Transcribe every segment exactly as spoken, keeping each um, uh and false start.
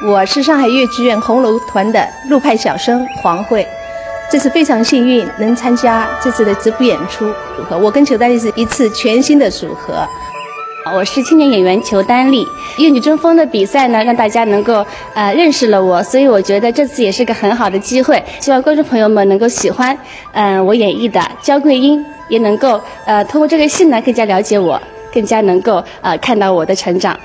我是上海越剧院红楼团的陆派小生黄慧，这次非常幸运能参加这次的直播演出组合，我跟裘丹丽是一次全新的组合。我是青年演员裘丹丽。越女争锋的比赛呢，让大家能够呃认识了我，所以我觉得这次也是个很好的机会，希望观众朋友们能够喜欢嗯、呃我演绎的焦桂英，也能够呃通过这个戏呢更加了解我，更加能够呃看到我的成长。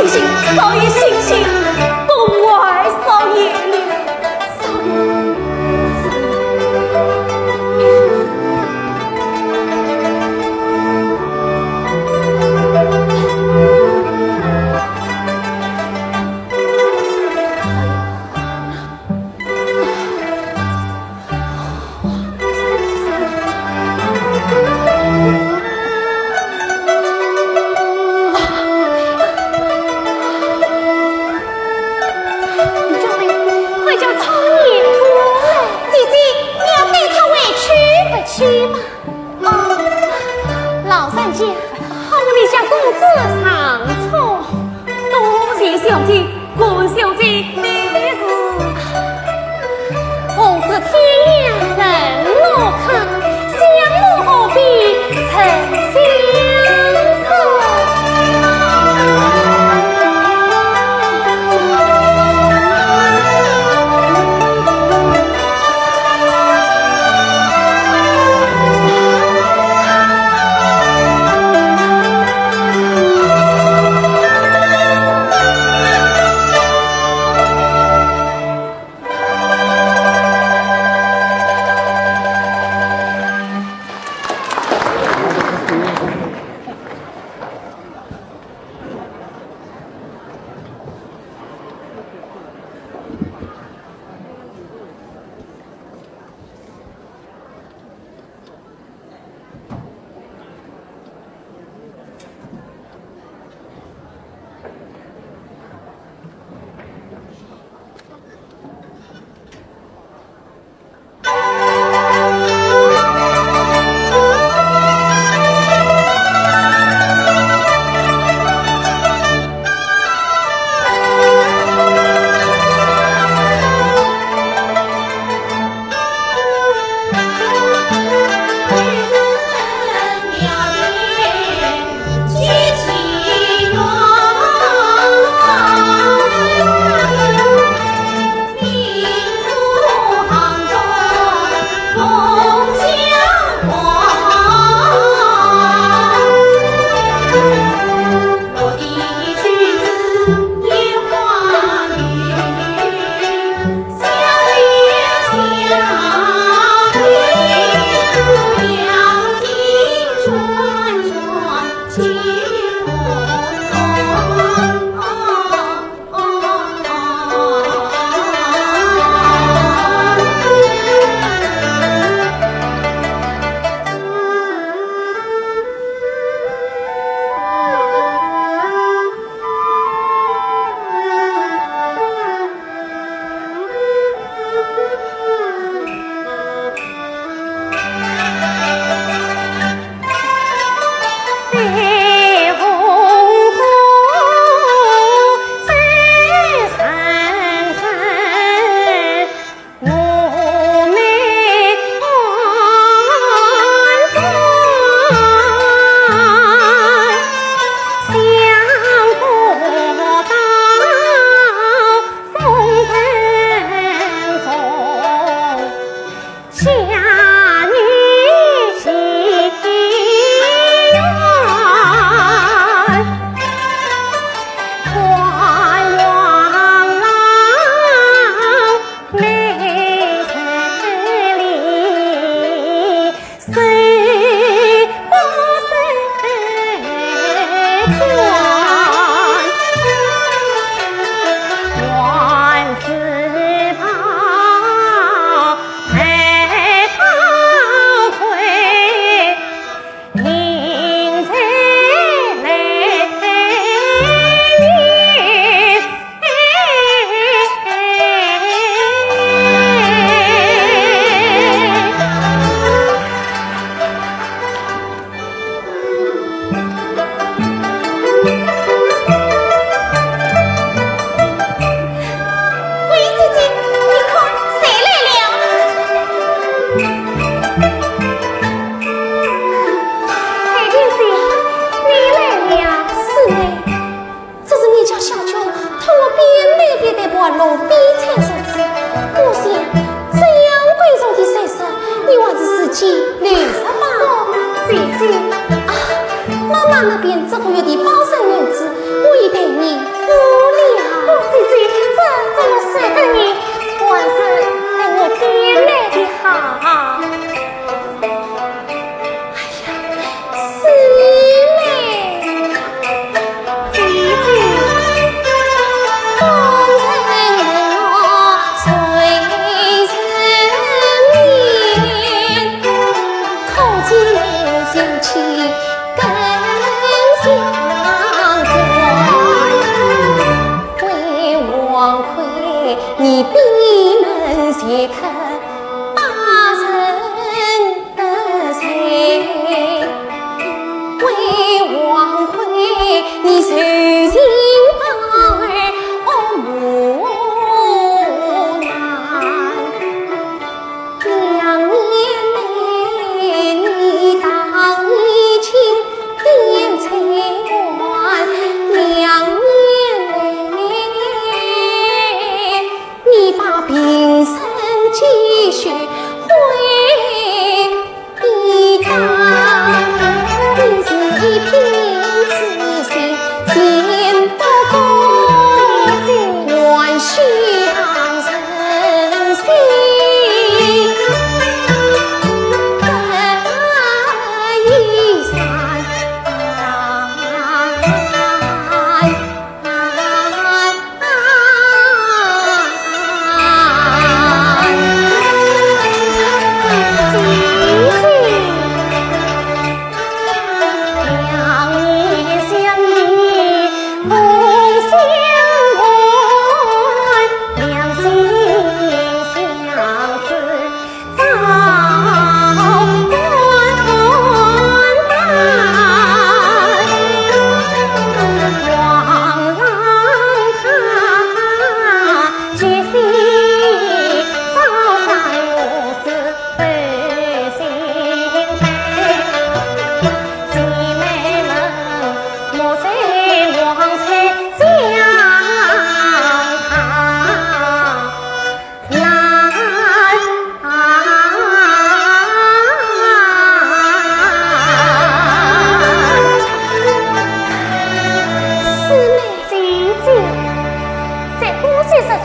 醒醒，少爷醒醒，不坏少爷了，少爷。快叫昌爷过来。姐姐，你要带他回去？回去吧。 哦，老人家，好你家公子上车。多谢小姐，感谢小姐，你是？红是天涯任我客，相逢何必曾相识。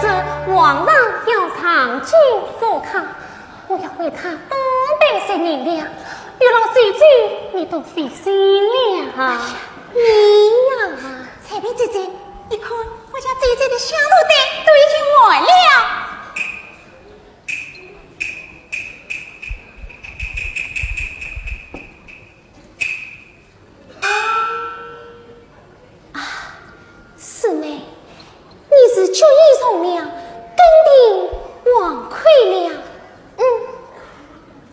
是皇上要上京赴考，我要为他多带些银两。有劳姐姐，你多费心了。你呀，采萍姐姐，你看，我家姐姐的香炉袋都已经完了。 啊，四妹，你是脚已冻了，跟头忘归了。嗯，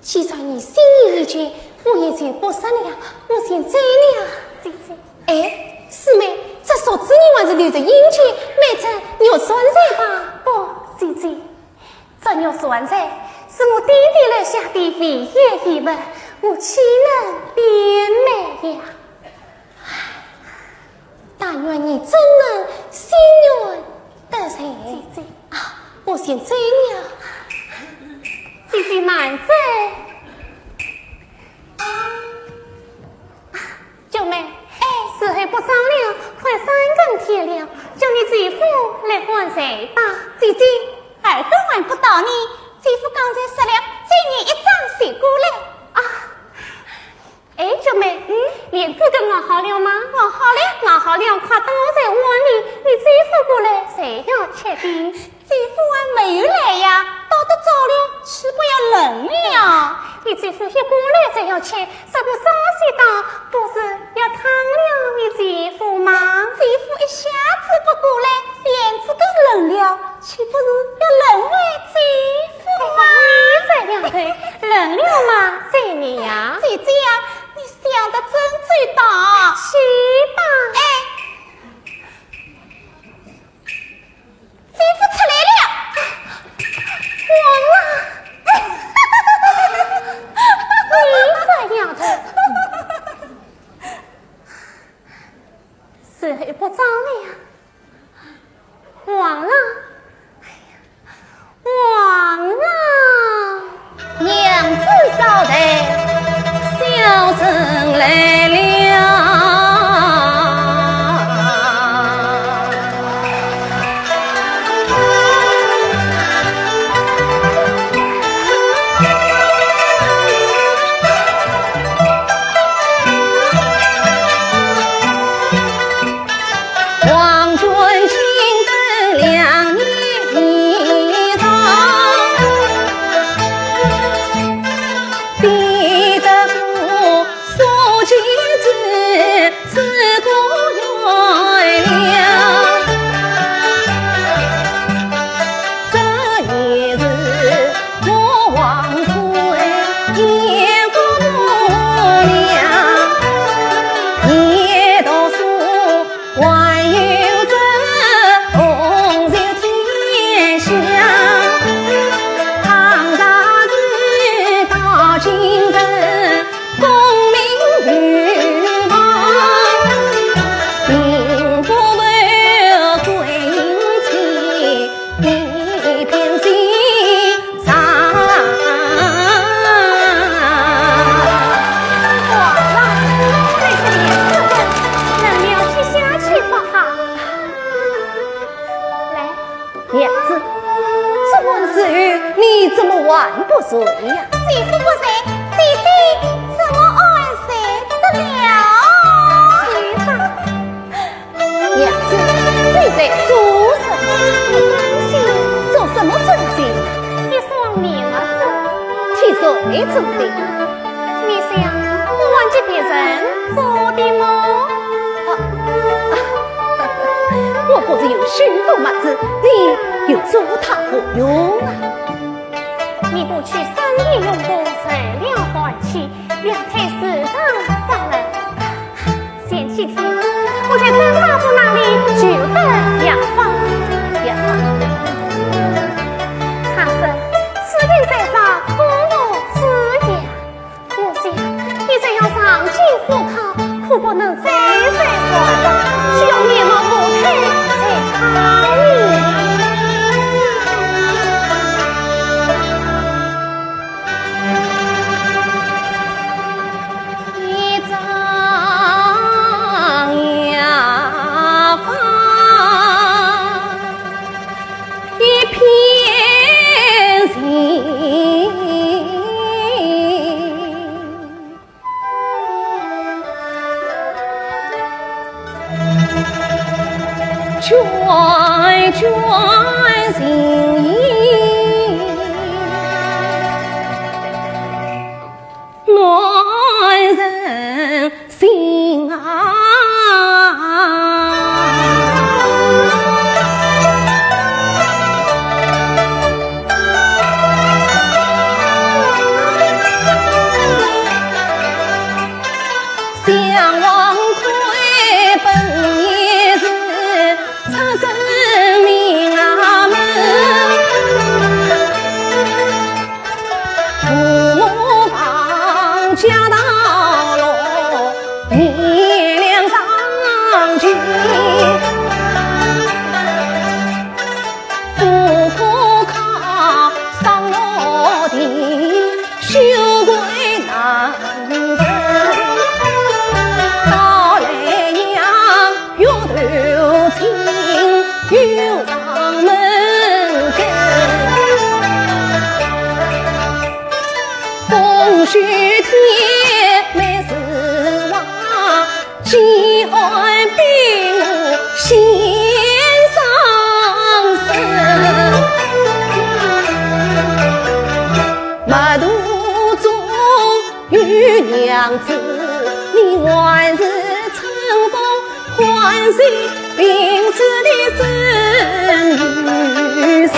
既然你心意已决，我也就不说了，我先走了。姐姐。哎，四妹，这束子你还是留着饮酒，买只玉簪吧。不，姐姐， 这玉簪是我爹爹留下的唯一遗物，我岂能变卖呀？但愿你真能心愿得成。姐姐。啊，我先走了。姐姐慢走。 九妹，哎，时候不早了，快三更天了，叫你姐夫来赶柴吧。姐姐，二更还不到呢，姐夫刚才说了，今日一早就过来。啊，哎，九妹，嗯，莲子羹熬好了吗？熬好了。熬好了，快倒在碗里，你姐夫过来，才要吃的。 姐夫还没有来呀，到得早了，岂不要冷了？你姐夫一过来就要吃，这个东西倒不是要烫了你姐夫吗？姐夫一下子不过来，莲子羹冷了，岂不是要冷坏姐夫吗？哎呀，你这丫头，冷了嘛，随你呀。姐姐呀，你想得真周到。去吧。哎。 姐夫出来了。我啊，你这丫头，时候不早了呀。忘了，哎呀，忘了。 娘子稍待，小生来了。来， 娘子，这碗热，你怎么还不睡呀？姐夫不睡，姐姐怎么安睡得了？去吧。娘子，你在做什么？做针线。做什么针线？一双棉袜子。替谁做的？ 你想我还替别人做的么？啊，啊，我不是有许多袜子，你又做它何用啊？你不去生意用功，受了寒气，两腿时常发冷。前几天我在张大夫那里求得药方，药方。他说，此病再发，可服此药。 我想，你这样上京赴考，可不能再三换药，需要面貌不同才好呢。君情意，暖人心啊。 向望归本也是出身名门，父母房家道落，贤良上进。 不可靠上落地，羞愧难伸。到莱阳岳头亲，又上门跟。风雨天，每日望。 饥寒病饿心伤神，马途中有娘子，你还是乘风欢喜平时的生趣心。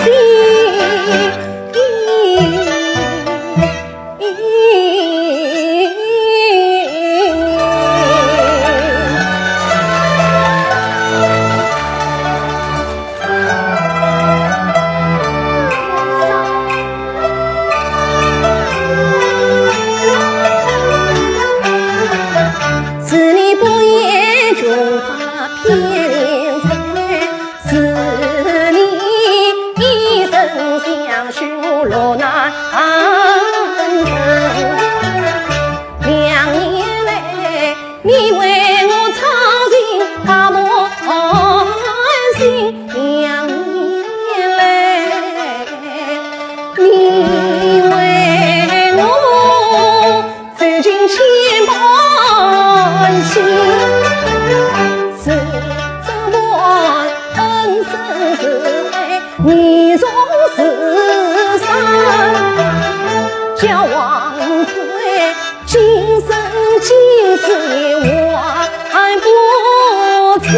是你不言穷话骗人财， 是你一生相许落难成。两年来，你为我操心那么寒心。两年来，你为我 走进千般情，是这般恩深似海，你重似山。叫王魁今生今世还不清。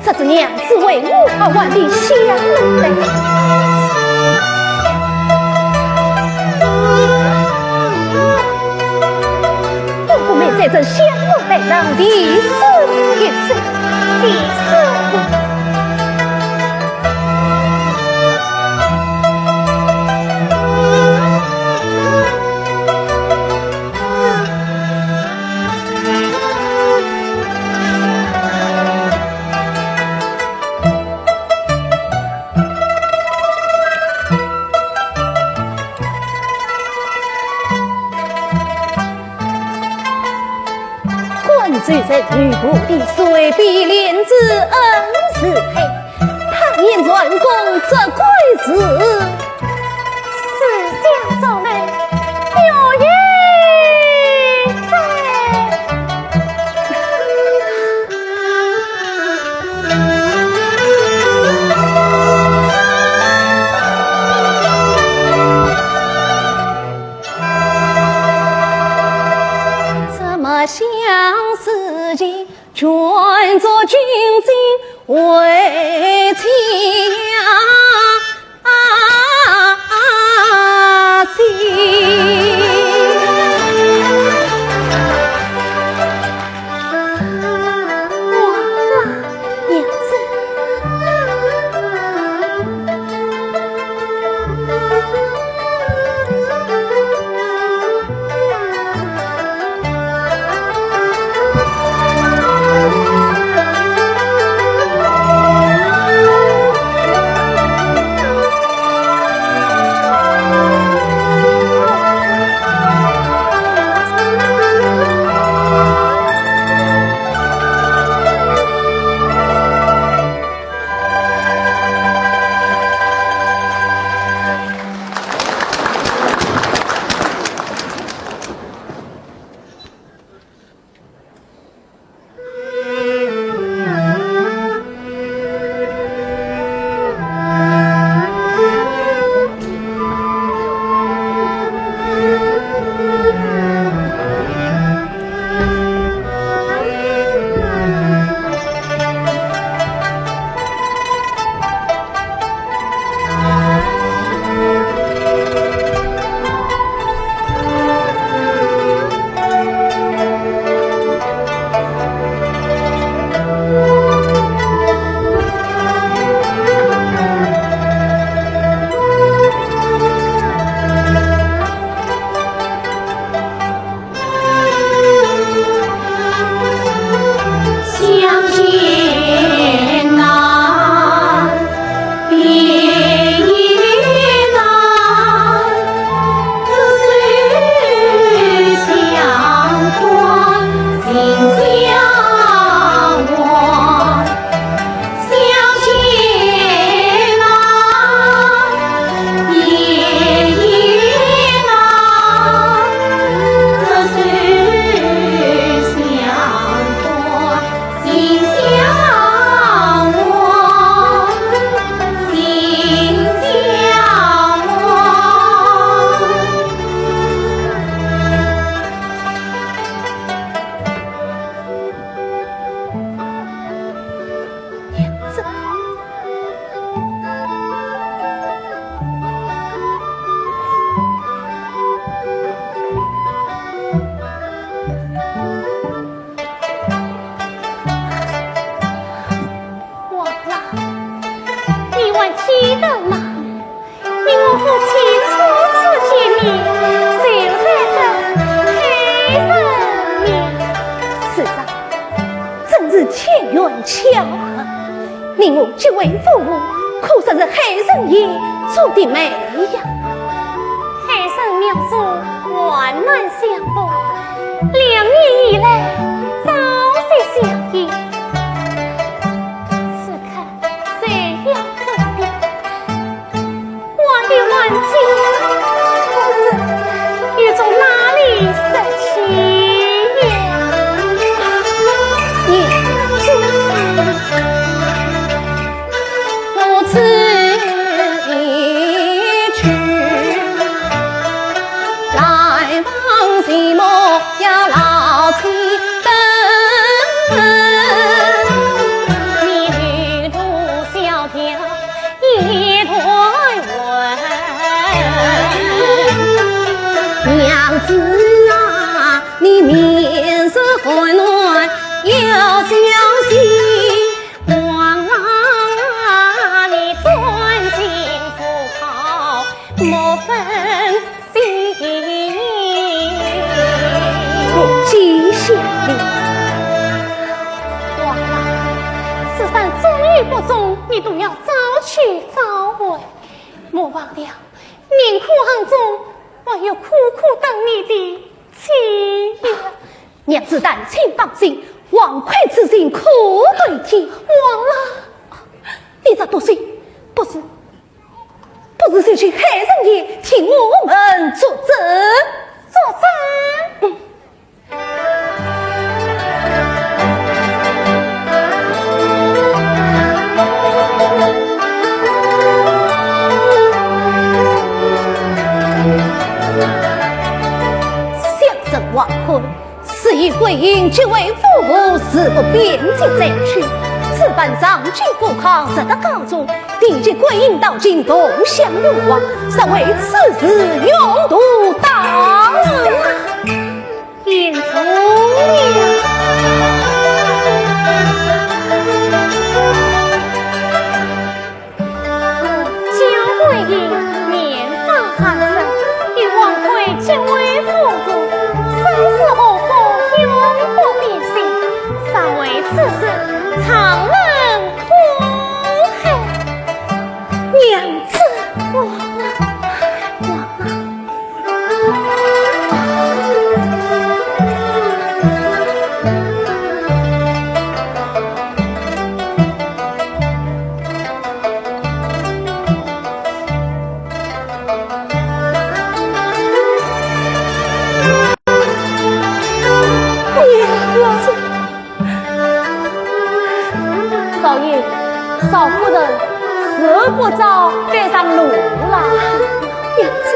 这是娘子为我而还的香炉嘞。姑姑妹在这香炉台上题诗一首，题诗。 观主人女菩提，随笔莲子恩似海。 他言传功则归是四小少女，有一在。怎么相思情 全作君心为妻呀。记得吗？你我夫妻初次见面，就在这海神庙。是啊，真是机缘巧合。你我结为夫妇，可说是海神爷做的媒呀。海神庙中患难相逢，两年以来朝夕相依。此刻 谁要分辨？我的万金，可是又从哪里说起呀？你这，我只一句，来往寂寞呀老千 娘子啊，你面色寒暖要小心，王郎啊，你专心赴考，莫分 心。我记下了。王郎，此番中与不中，你都要早去早回，莫忘了，明窟行中还有苦苦等你的妻呀。娘子但请放心，王魁之情可对天。王郎，你这毒心，不是 不如就请海神爷替我们作证。作证？嗯。想这王魁， 自以桂英结为夫妇，誓不变节再娶。此番上京赴考，入得高中，提及桂英到京同享荣华，实为此事用途大。言重了。 娇桂英年方二十，与王魁结为夫妇，生死祸福永不变心，实为此事常能可恨。娘子，我，我， 少爷，少夫人是不早赶上路了。娘子，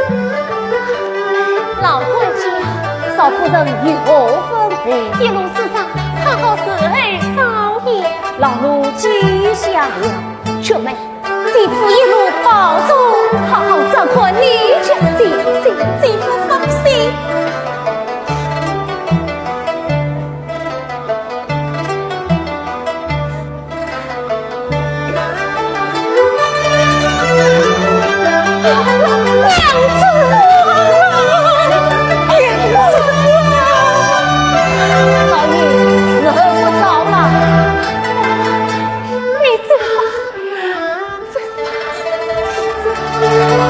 老管家，少夫人有何吩咐？一路之上，好好侍候少爷。老奴记下了。雪梅， 姐夫一路保重，好好照看你家姐姐。姐夫放心。娘子，娘子，少爷，时候不早了。 你走吧，走吧，走吧。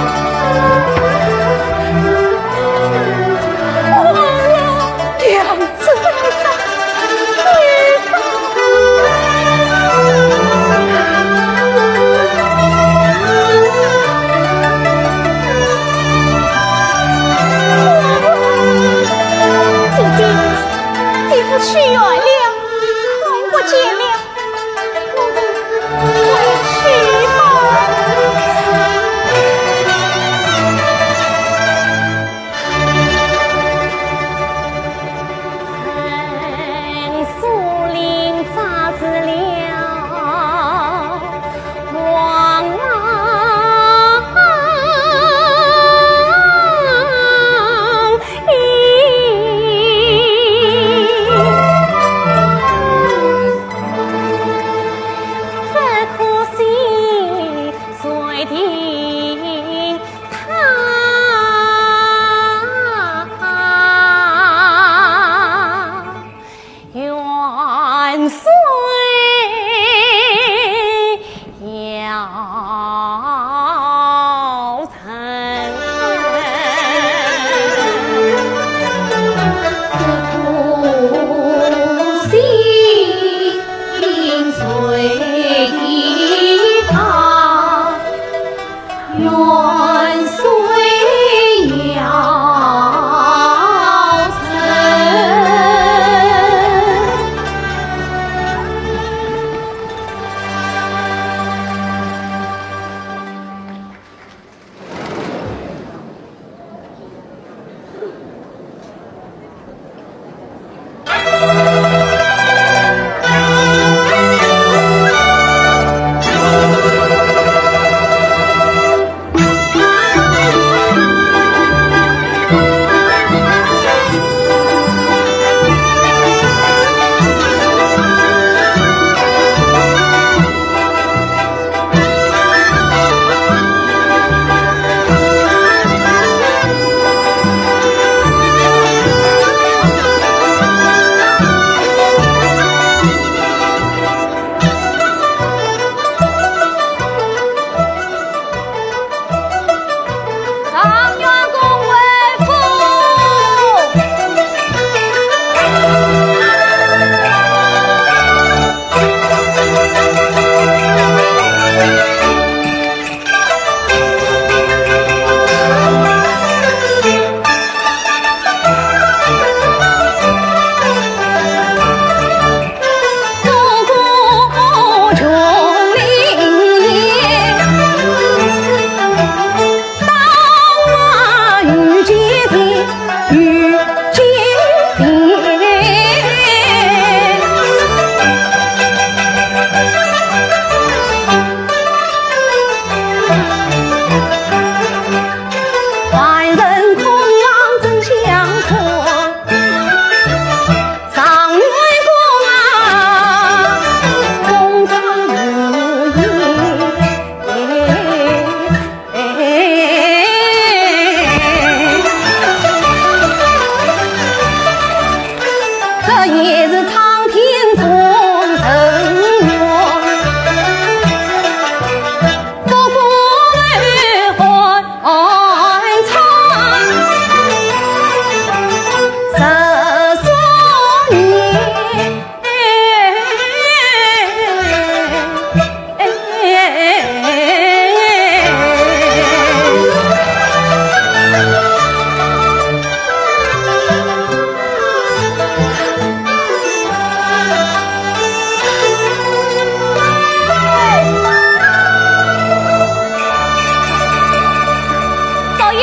听他元帅要臣。少爷，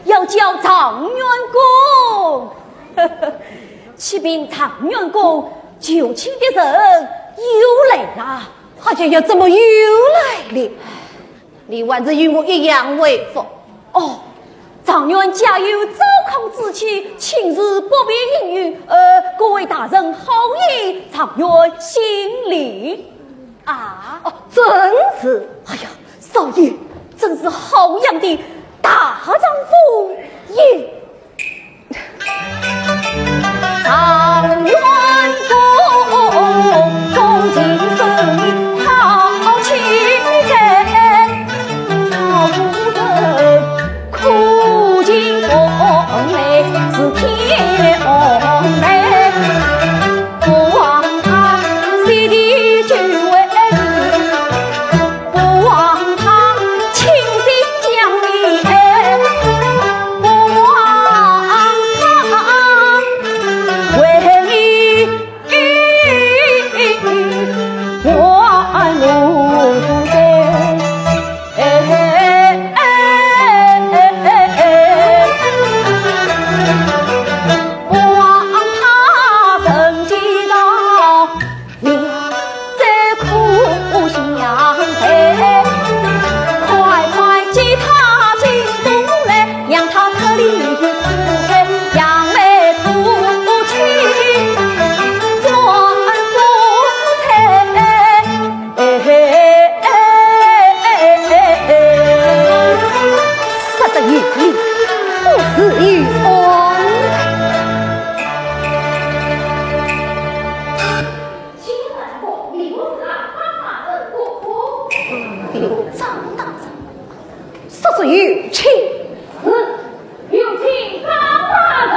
要叫状元公。 启禀状元公，求亲的人又来了。哎呀呀，怎么又来了？你还是与我一样为父。哦，状元家有糟糠之妻，亲事不便应允，呃，各位大人好意，状元心领。啊？哦，正是。哎呀，少爷，真是好样的大丈夫也。 不枉他亲心将你爱，不枉他为你请。是，有请高大人。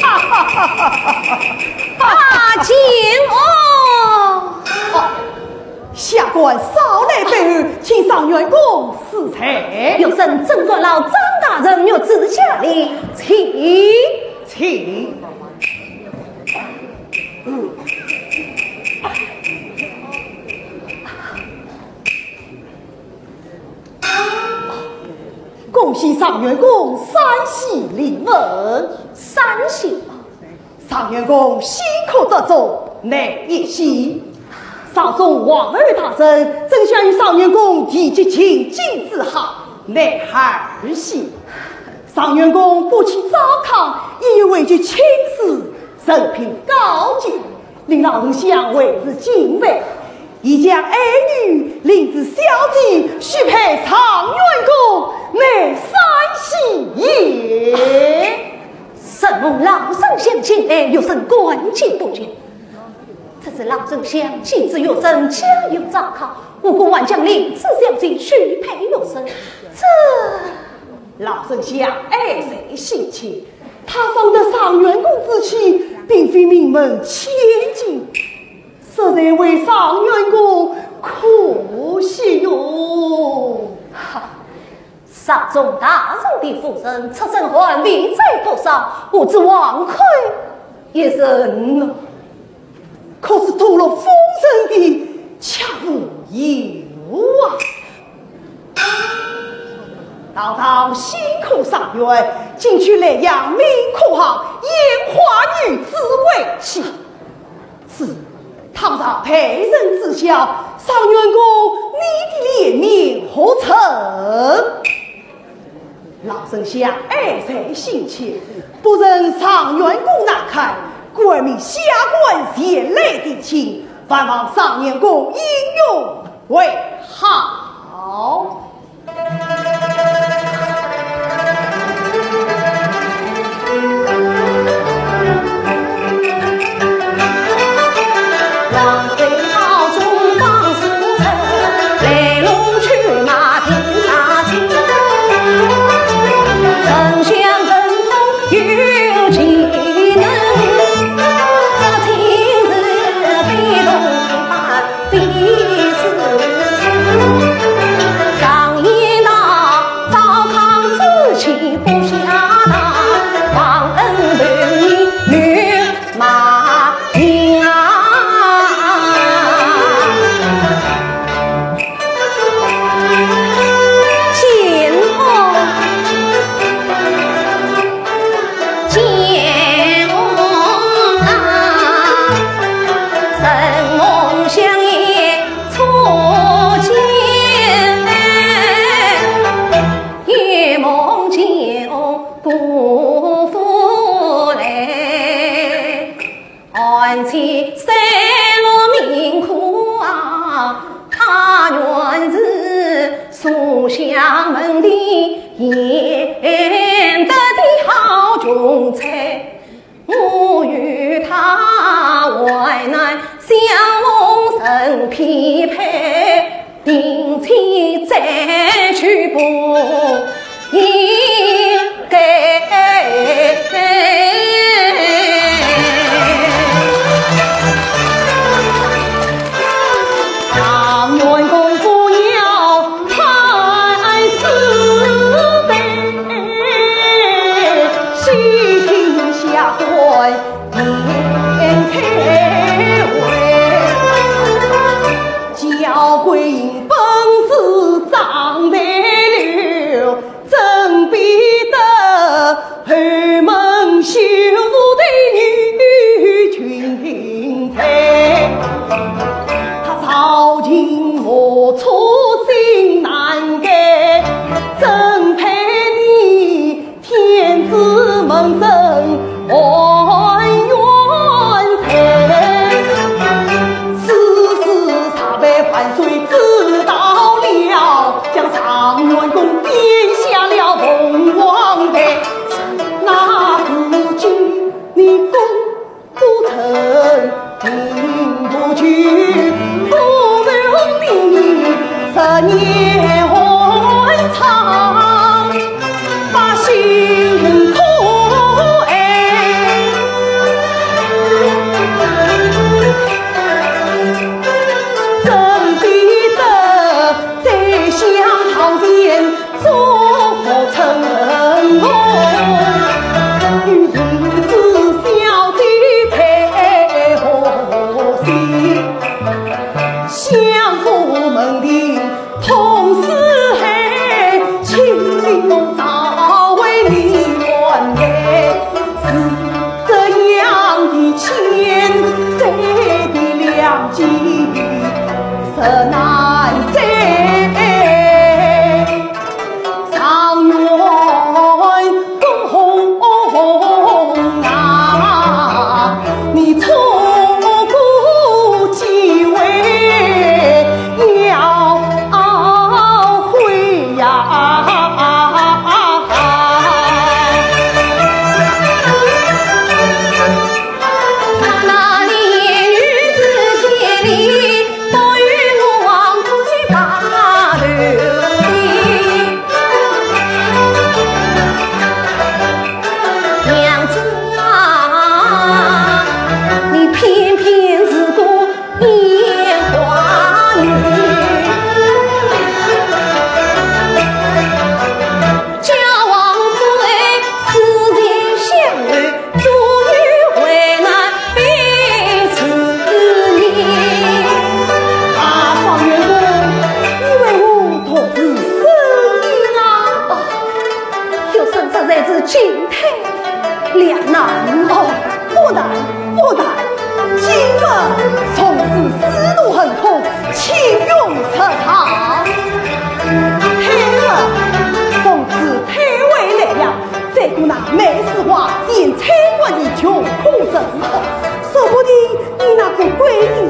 哈哈哈哈哈哈！啊，请哦。哦，下官少来拜候，请状元公恕罪。有请正官老张大人御赐下礼，请。请。 恭喜状元公三喜临门。三喜？状元公新科得中，乃一喜。朝中皇后大人争相与状元公提及亲近之好，乃二喜。状元公不弃糟糠，意欲为救亲事，人品高洁， 令老丞相为之敬佩，已将爱女领至小姐许配状元公，乃三喜也。承蒙老丞相前来，有甚关切不决？只是老丞相既知有人家有糟糠，何故还将领至小姐许配有人？这……老丞相爱才心切， 他方得状元公之妻，并非名门千金，实在为状元公可惜哟。哈，朝中大人的夫人，出身寒微，再高尚，何止王后一人呢？可是吐露风尘的，却无有啊。 堂堂新科状元，进取莱阳名科行，烟花女子为妻。是，堂上待人之笑，状元公你的脸面何存？老丞相爱才心切，不忍状元公难堪，故而命下官前来提亲，还望状元公应允为好。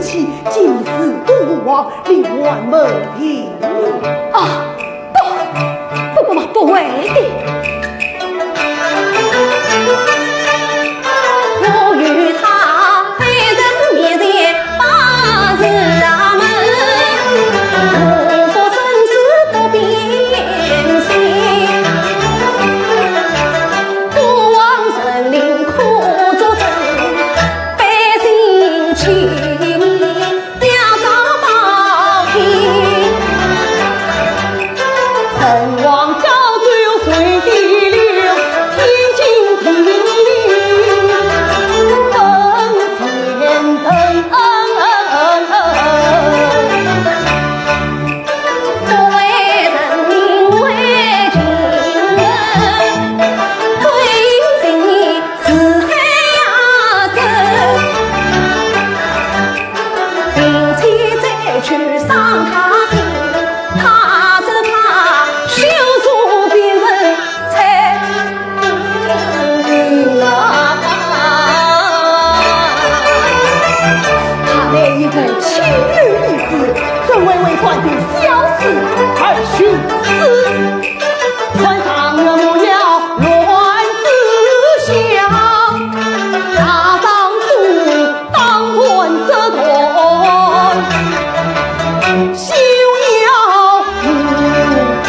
起，今日事都无望，你还没停。啊，不，不，不，不会的。我与他非人面前把字啊门，我不生死不变心，不忘人民苦作证，百姓情义。 要造报应，人亡交州水滴流，天经地义，本是人恩。不为人民为情人，为情义 是海洋深，并且再去伤他心，他只怕羞辱别人才啊。他乃一个清流女子，怎会为短的小事而寻死？ 传上元模要乱思想，大丈夫当断则断，休要误一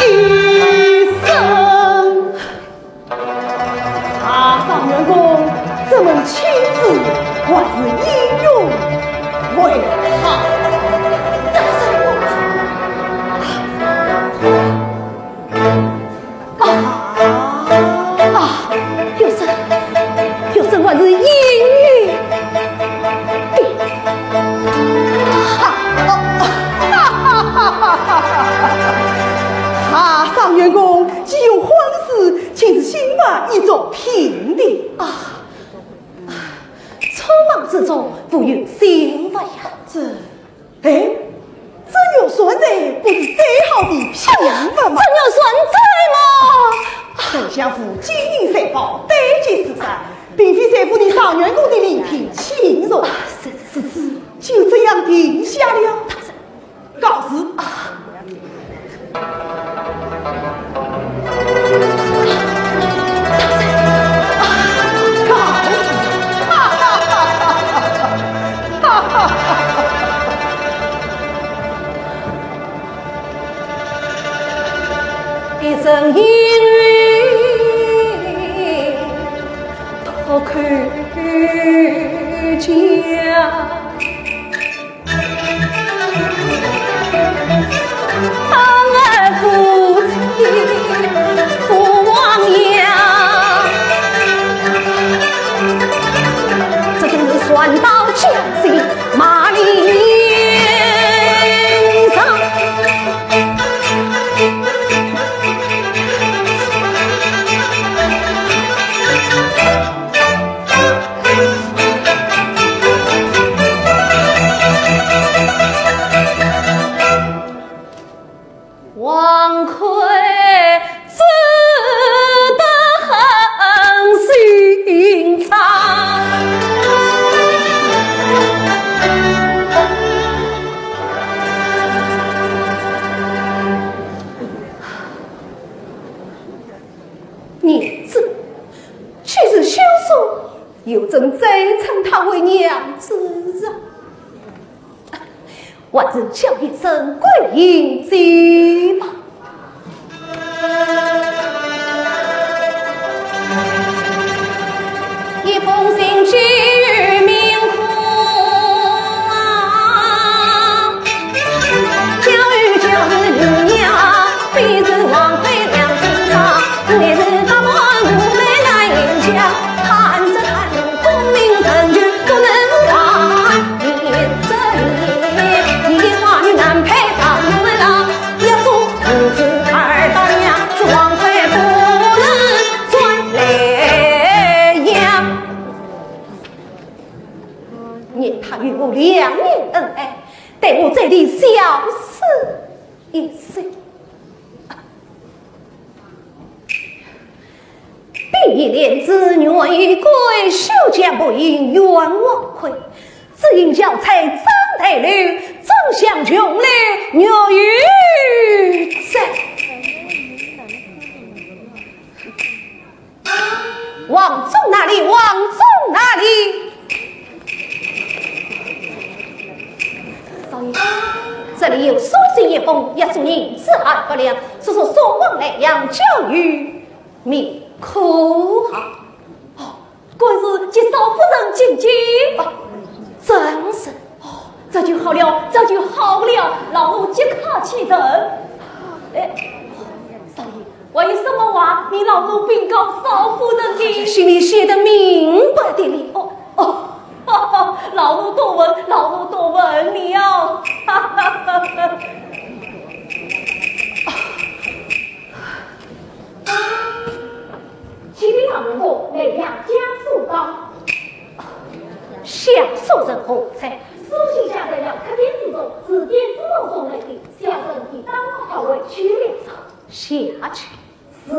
生。大丈元公，这门亲事还是隐瞒为好。大丈夫。 啊，啊，有声，有声还是隐于的。哈，哈哈哈哈哈哈！啊，状元公，既有婚事，请自先把一桌品定。啊，匆忙之中，无有心法呀。这 哎，这玉扇子不是最好的品物吗？这玉扇子吗？丞相府金银财宝，堆积如山，并非在乎你状元公的礼品轻重。啊，是，是，是。就这样定下了。告辞。啊。 一声应允，脱口讲。 当儿夫妻父亡娘，这真是船到桥头马蹄上。 王魁只得很心伤。 娘子，既是休书，又怎再称她为娘子啊？还是叫一声桂英姐吧。一封信寄与明空啊， 教育教育你呀，非是王魁两情长，乃是八宝无奈难言讲。看这看功名成就不能忘，念这念，你的花女难配方郎，要说母子二大娘，是王魁不能转来呀。念他与我两年恩爱， 待我这里小事一事。碧莲子愿与桂秀结不应冤枉亏，只因小才张台楼，真相穷来月有哉。王忠哪里？王忠哪里？少爷，这里有书信一封，押送银子二百两，说是送往莱阳交与明科。哦， 官人接少夫人进见。啊，正是。哦，这就好了，这就好了，老奴即刻启程。哎，少爷，还有什么话，你老奴禀告少夫人的？信里写得明白的哩。哦，哦，老奴多问，老奴多问了。启禀老奴，莱阳家书到。下书人何在？书信下在了客店之中，是店主送来的，小人已打发他回去了。下去。是。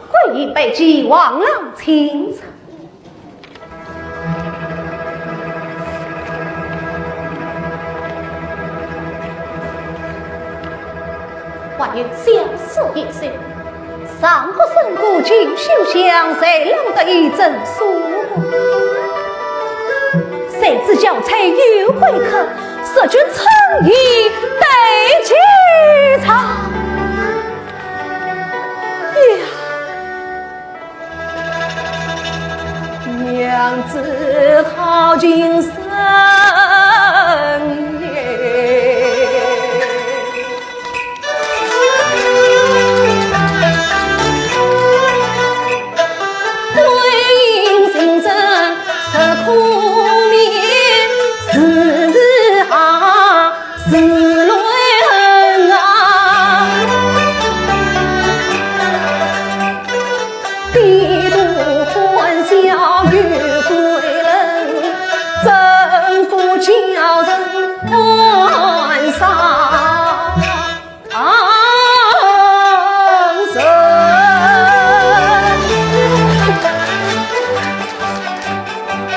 回禀拜见王郎卿。还有小书一封，上国生过进修香，才浪得一证书。谁知交差又会客，说君春意待结场。呀， 娘子好情深。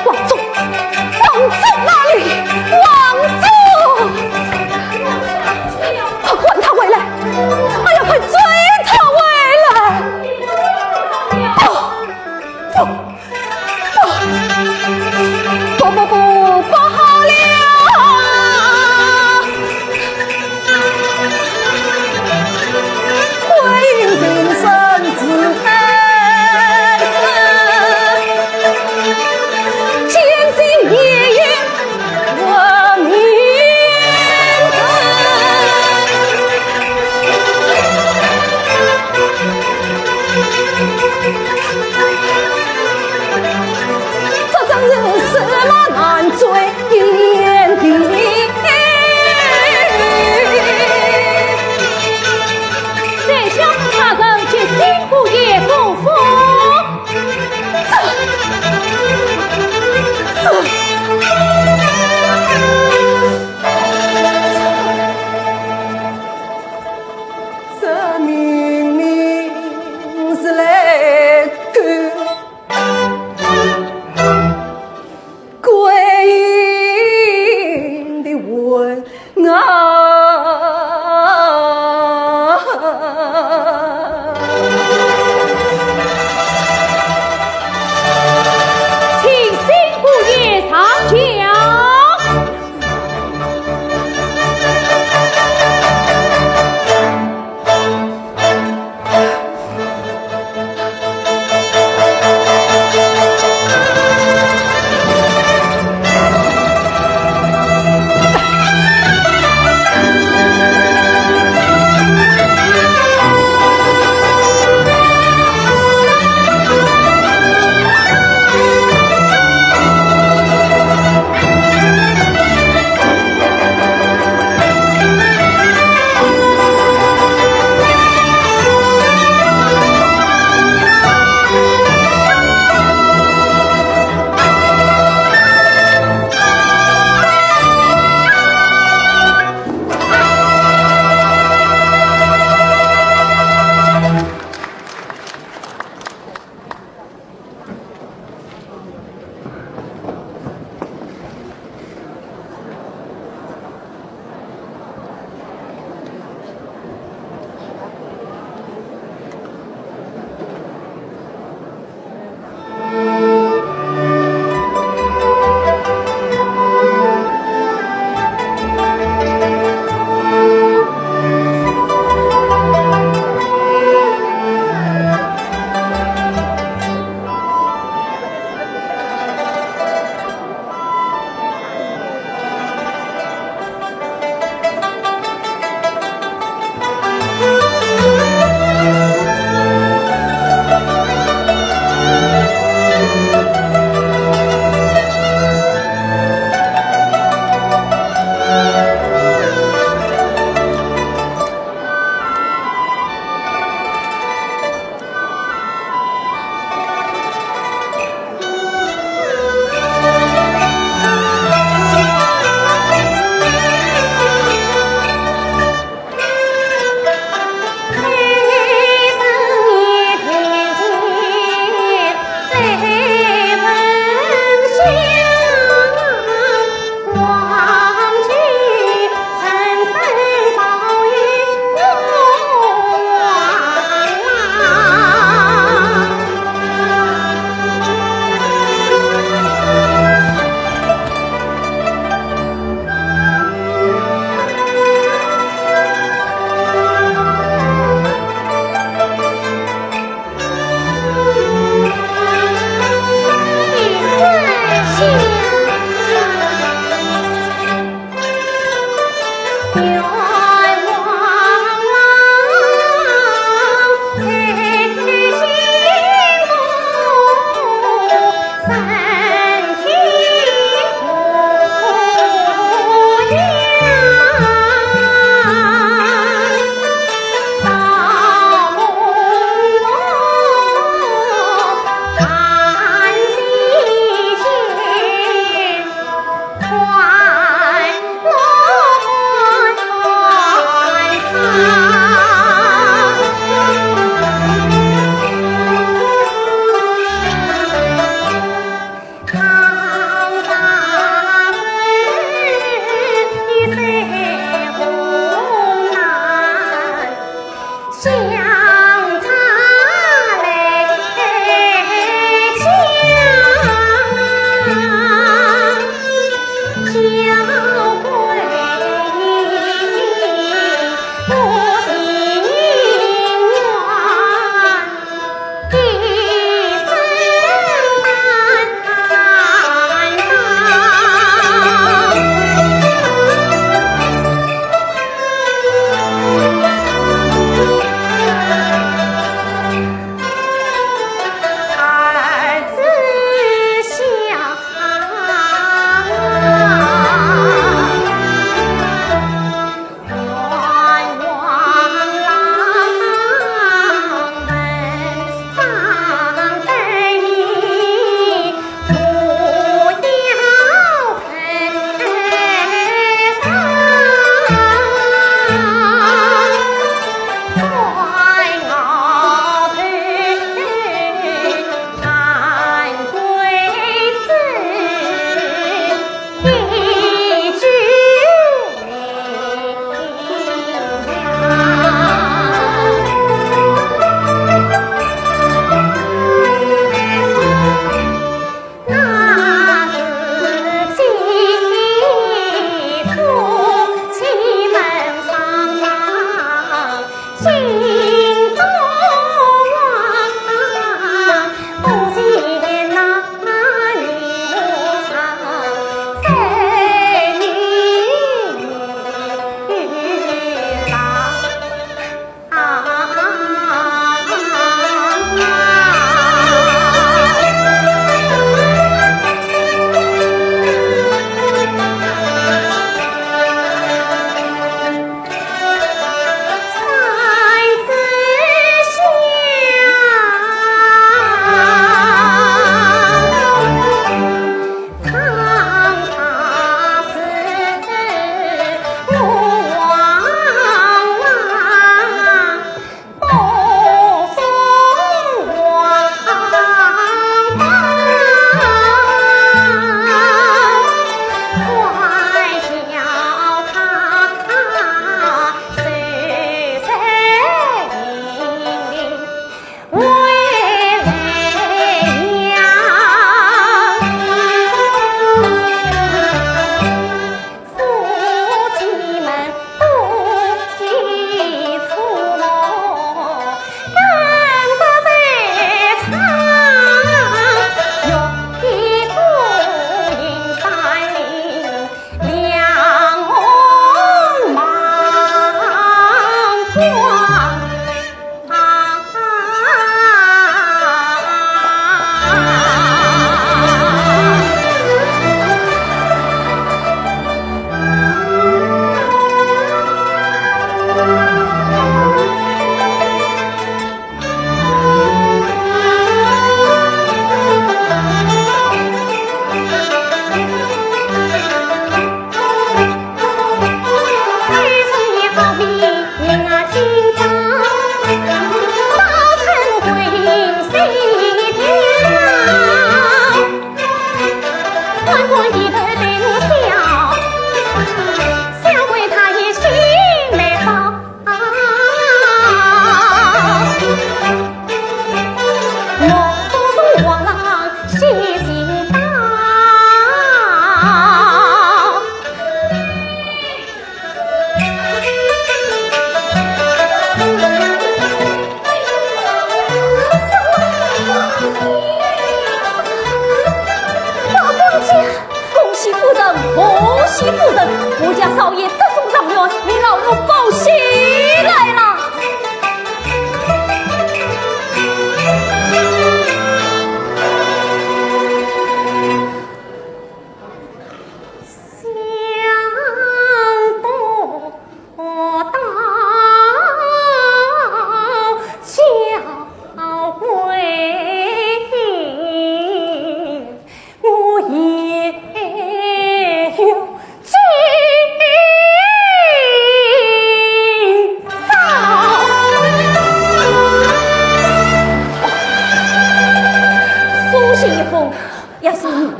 王忠，王忠哪里？王忠！快唤他回来！哎呀，快追他回来！不，不，不，不，不，不好了！ 这真是驷马难追天地。宰相大人接新姑爷过府。这明明是来勾 关羽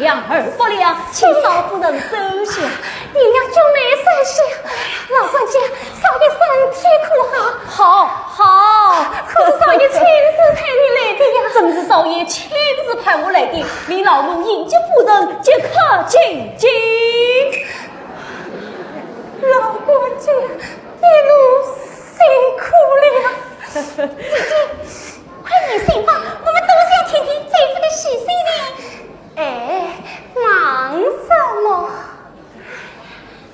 两耳不灵，请嫂不能收下。你要救妹三下。老管家，少爷身体可好？好，好。可是少爷亲自派你来的呀。正是少爷亲自派我来的，你老奴应急不能，即刻进京。老管家，一路辛苦了。姐姐，快念信吧，我们都是要听听姐夫的喜讯呢。 哎，忙什么？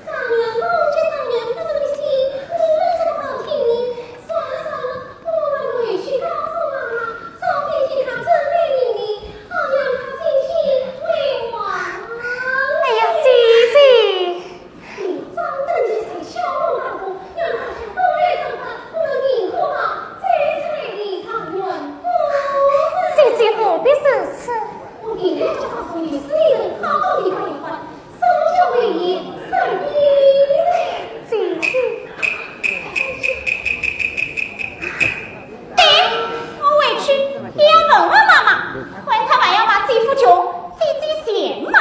商量，我就商量，这个信，我这个好听呢。算了算了，我们回去告诉妈妈，早点请她准备礼物，好让她进京回王。哎呀，姐姐， 你张灯结彩，敲锣打鼓，让大家都来看看我们明和坊这一场圆婚。姐姐何必如此？我定要叫他从你势利人好好地看一看，手脚为宜，生意人。姐姐。对，我回去，爹要问我妈妈，看她还要骂姐夫穷，姐姐嫌嘛。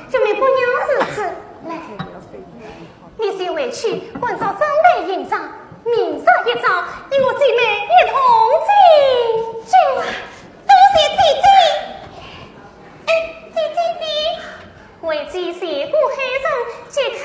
这位姑娘如此，来。 你先回去，赶早准备行装，明朝一早，与我姐妹一同进京。多谢姐姐。哎，姐姐你？为姐谢过海城，即刻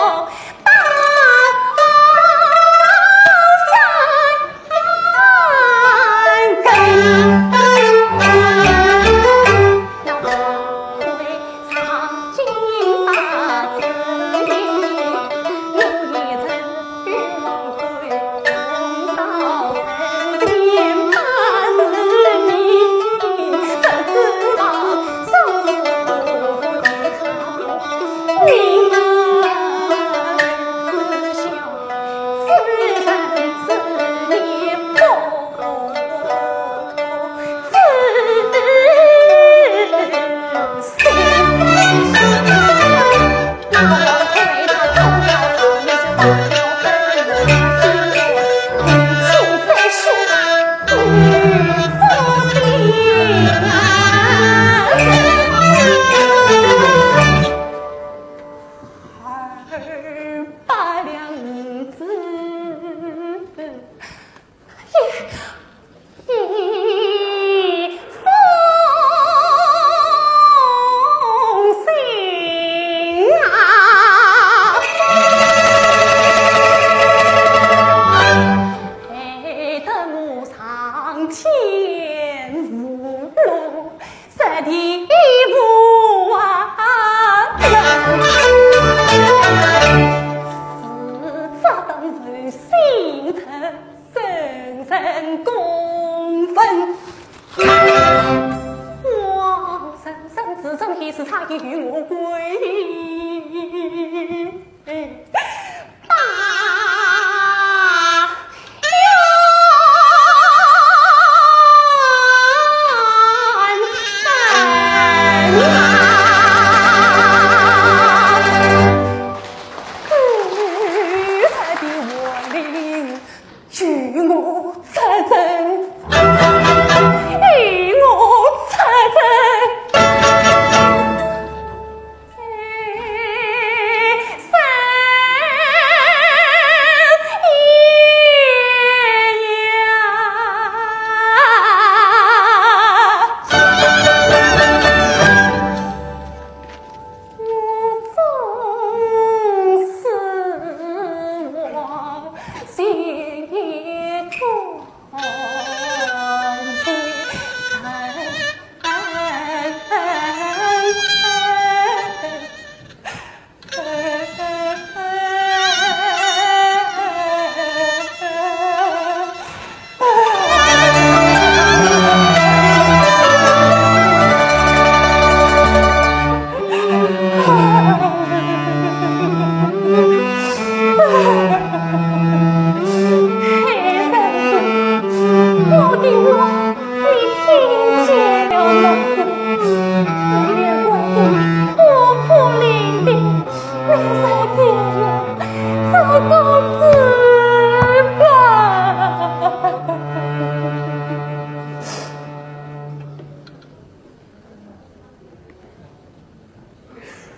二百两银子。 一封信啊，害得我上天无路，下地无岸。自责当受心责， 深深公愤。我深深自责，你是差一与我归。与我作证，与我作证。我终是我心痛。我的话，你听见了吗？我连外公苦苦伶仃，你才给我这个资格。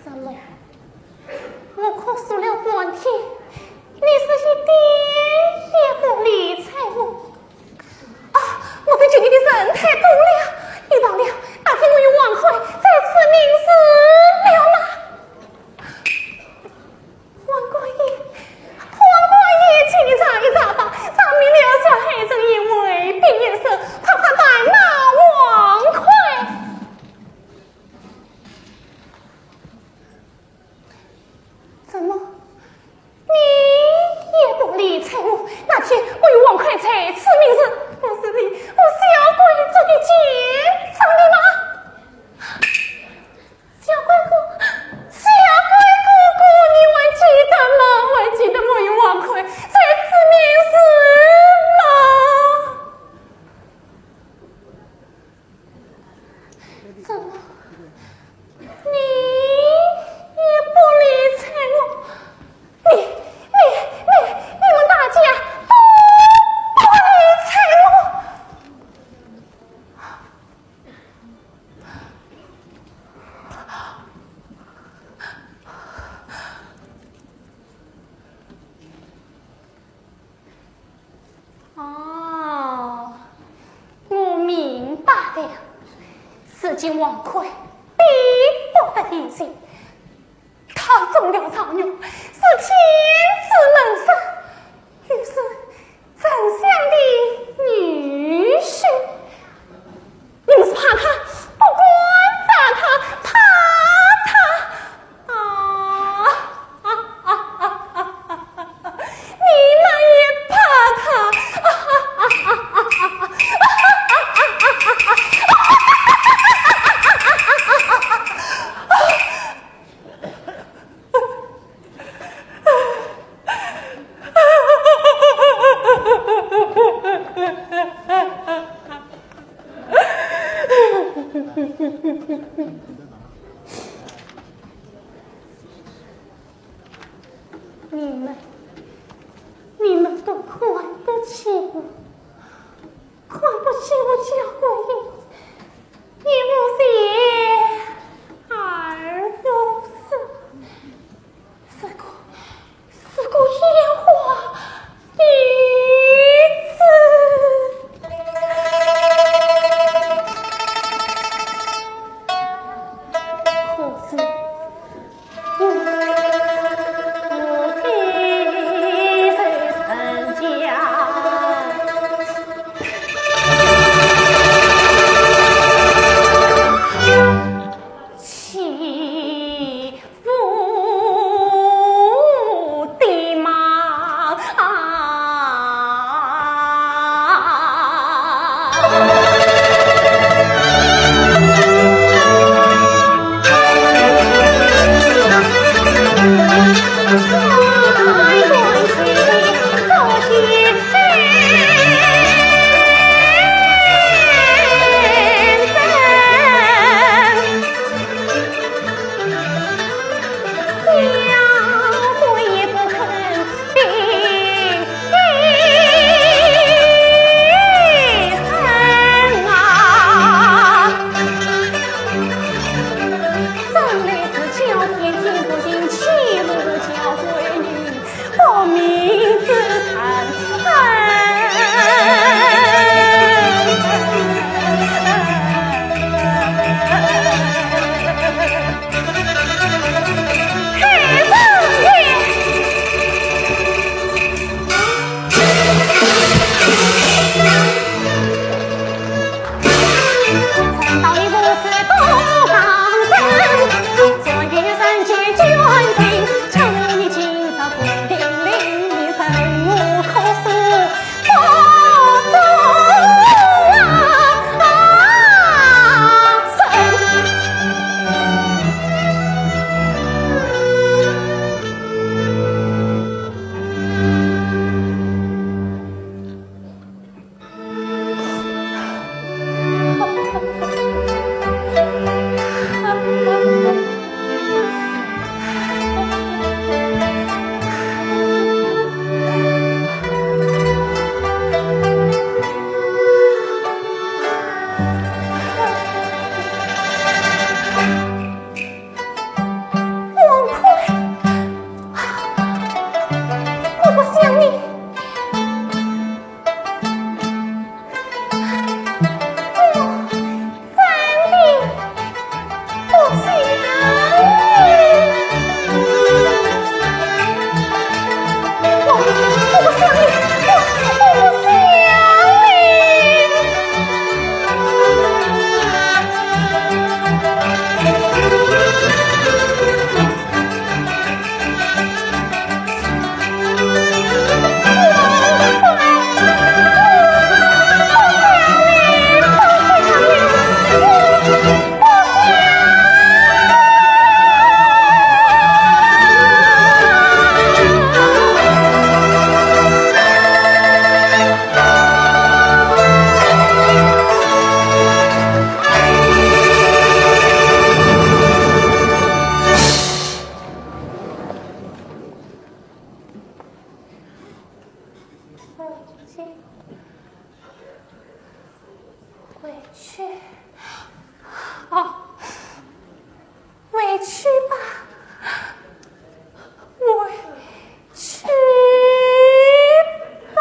怎么？我哭诉了半天，你是一点也不理睬我。啊，莫非是你的人太多了？你忘了，那天我与王魁在此盟誓了吗？ 王魁爷，王魁爷，请你查一查吧，查明了是害人一为，并一手，怕他瞒了王魁。怎么？你也不理睬我？那天我与王魁在此盟誓，不是你，我小鬼做的奸商的吗？ 小鬼哥，小鬼哥哥，你还记得吗？还记得我与王魁在此盟誓吗？怎么，你也不理睬我？你，你，你，你们大家都不理睬我。 哦，我明白了。如今王魁逼不得已行，他中了状元，如今看不起我家桂英，一不贤，二不淑，是个，是个烟花女子。可是 王魁，我不想你。 回去，回去，啊，回去吧，回去吧。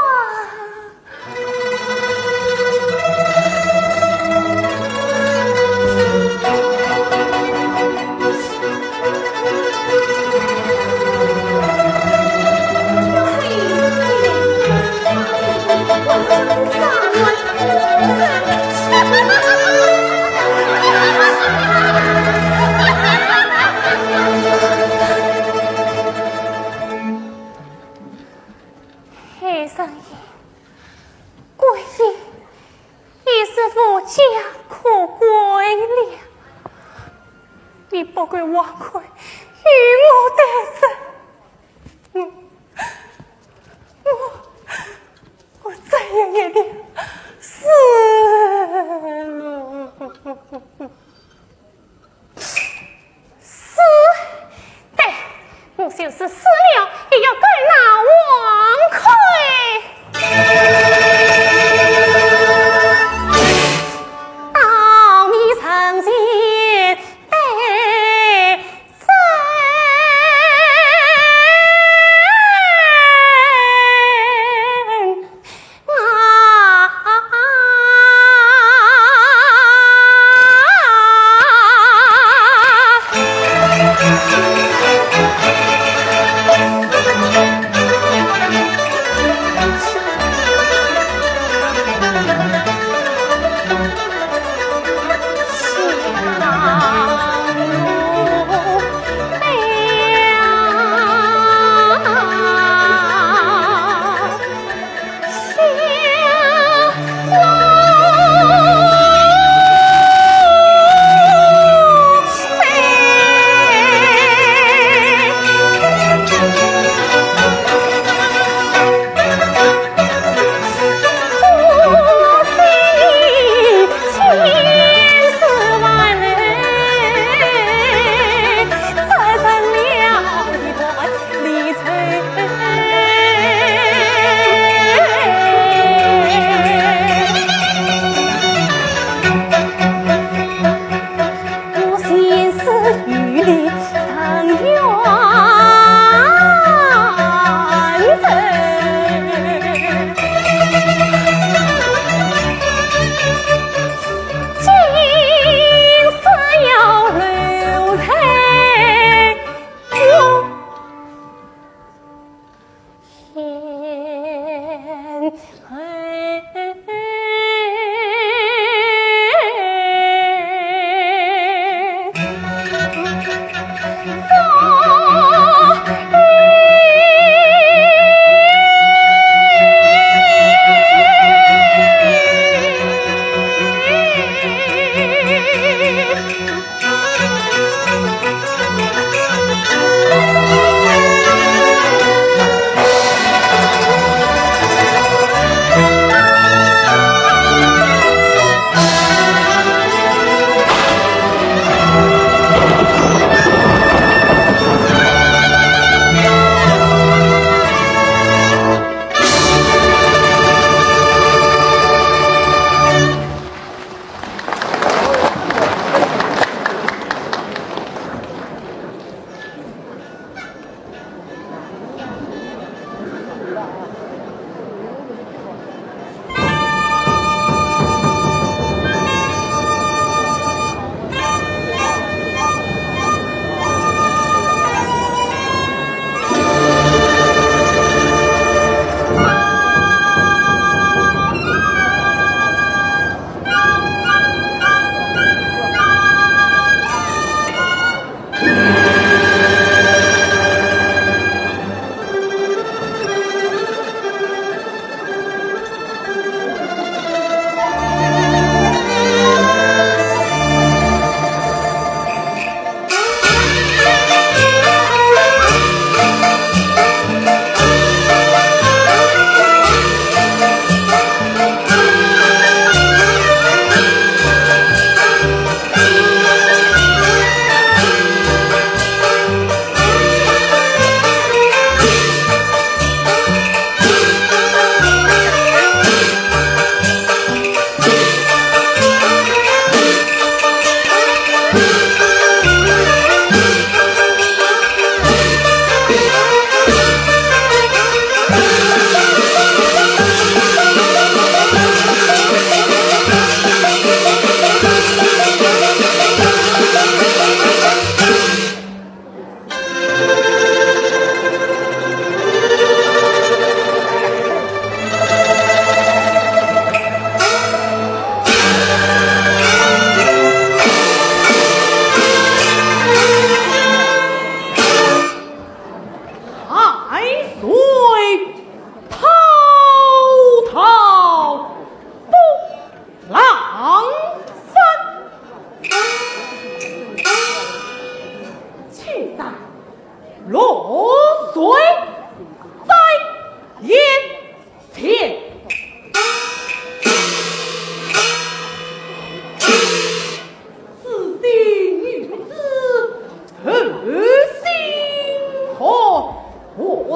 你不该挖苦与我的人，我，我，我再也一定死了。死？对，我就是死了，也要跟那王魁。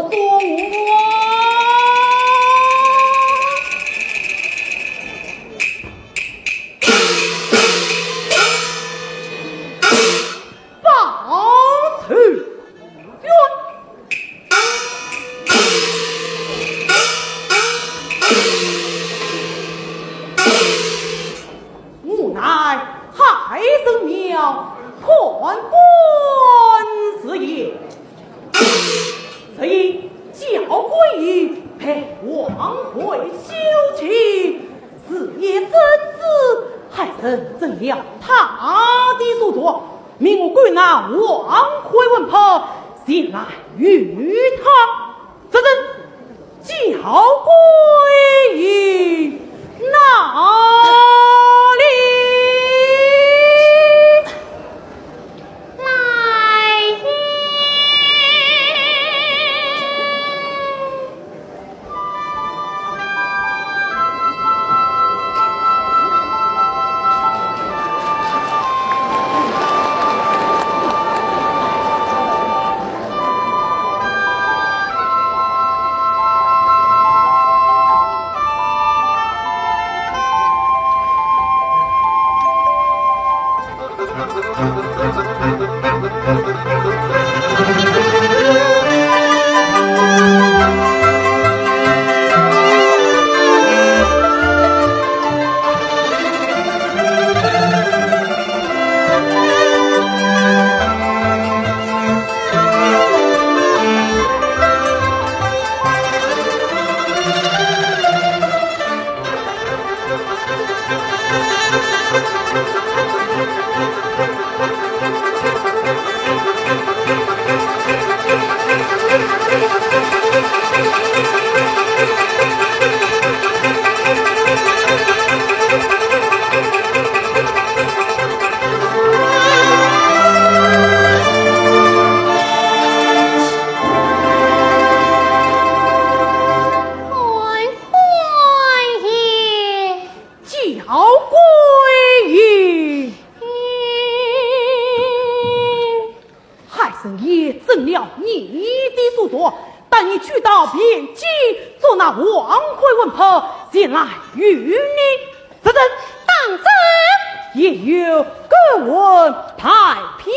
公啊！报仇冤。我乃海神庙判官是也。 只因教官被王魁休弃，是也。怎知海神遵了他的所托，命我赶那王魁魂魄前来与他作证。教官哪里？ 来也！教官也。 海神爷遵了你的所托，带你去到汴京，捉那王魁魂魄前来与你作证。当真？也有官文代表。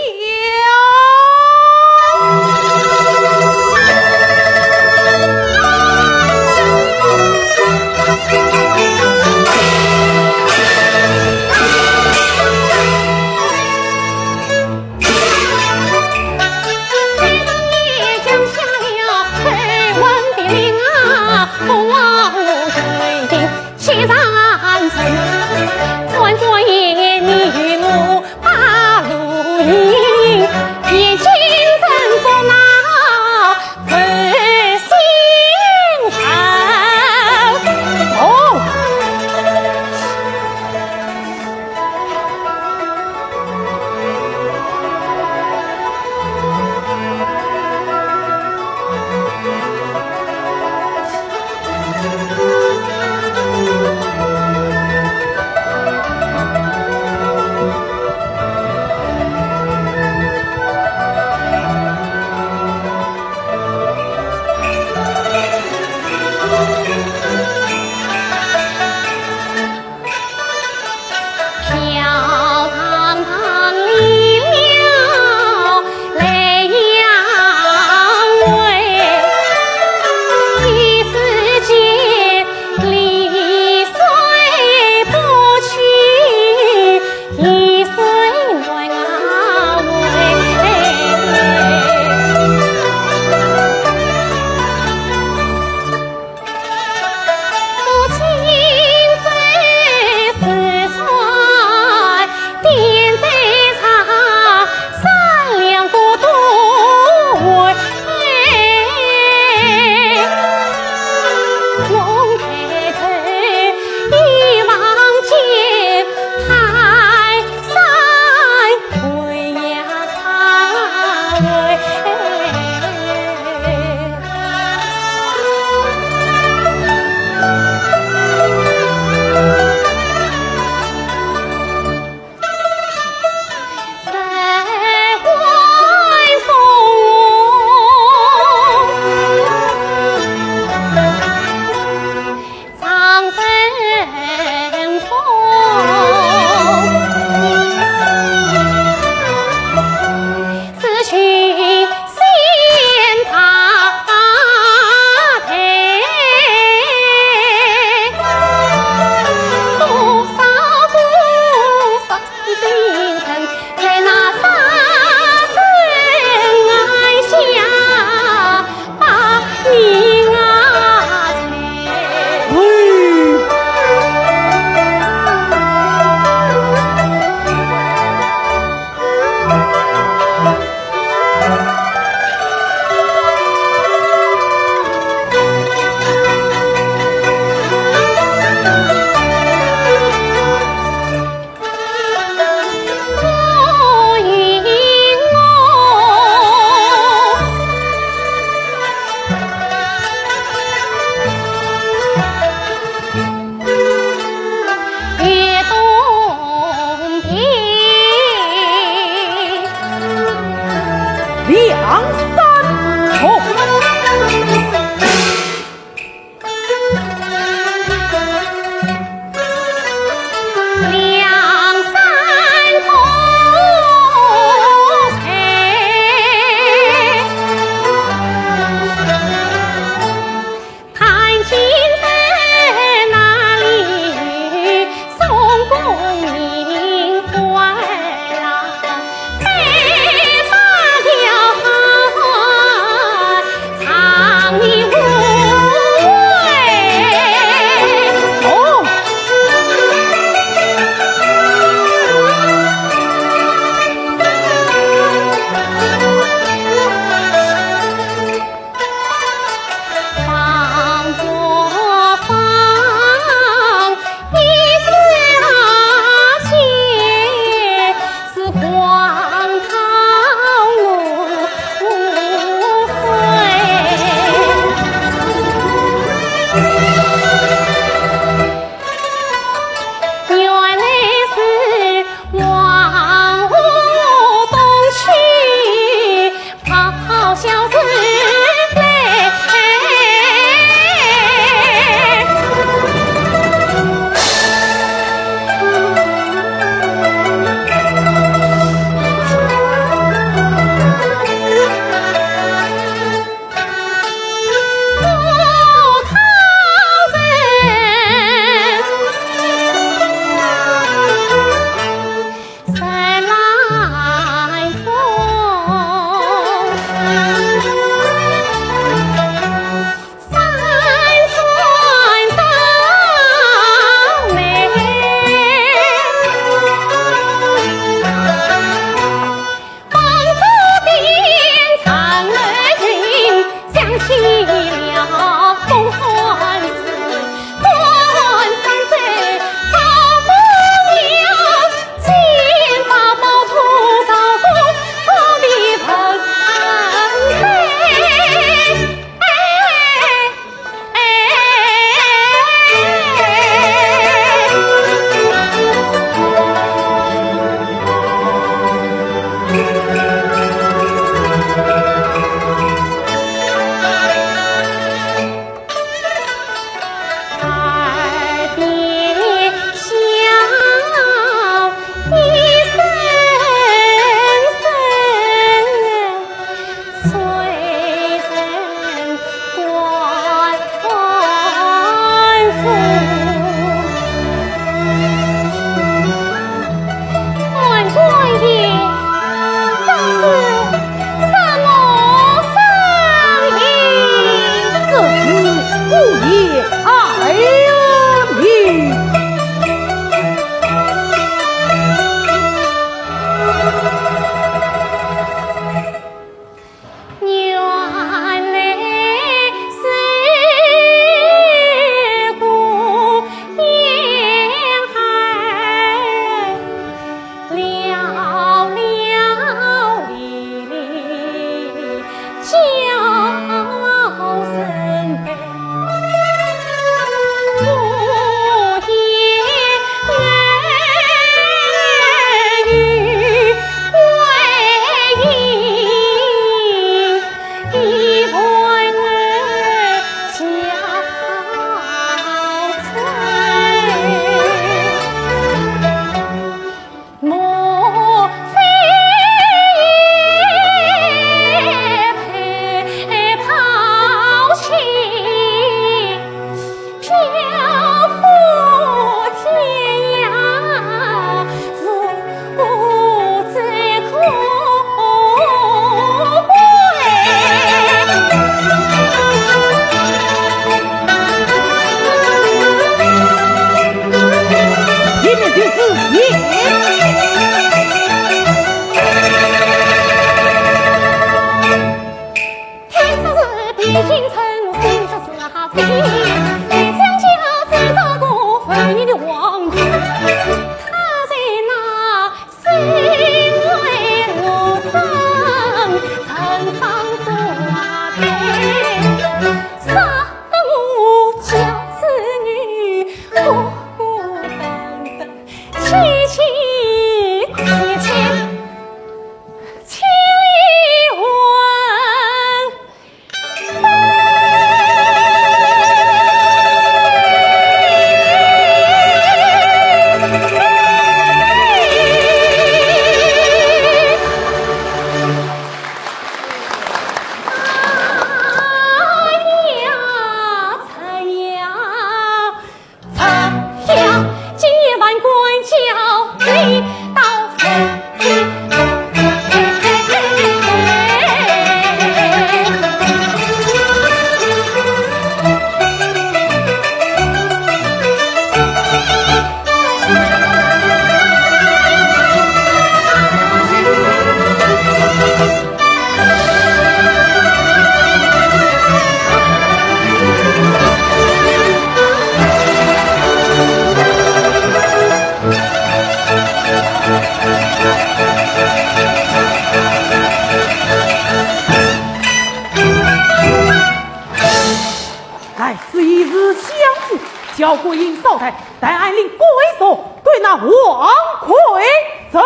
来此一日相府，叫观音扫台，待俺领贵族归那王魁走。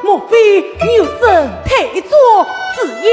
莫非你有生太祖之意？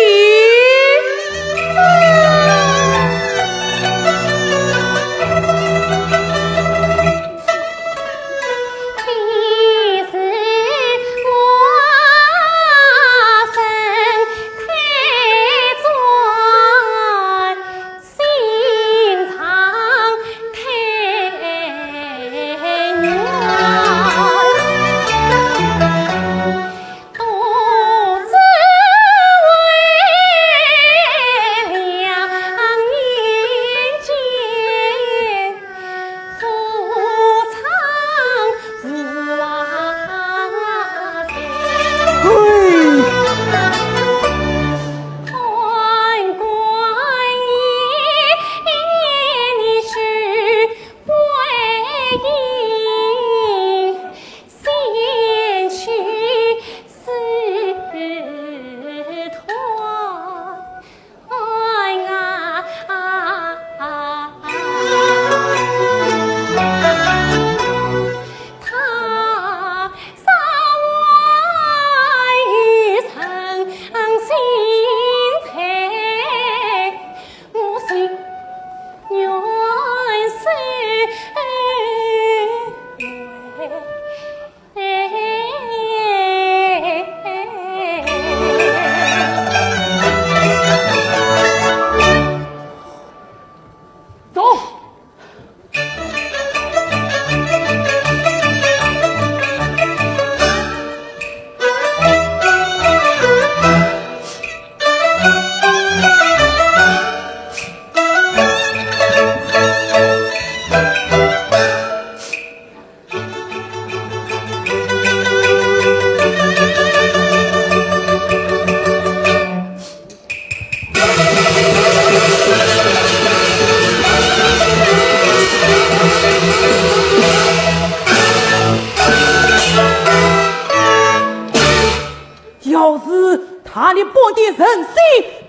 是他连半点人心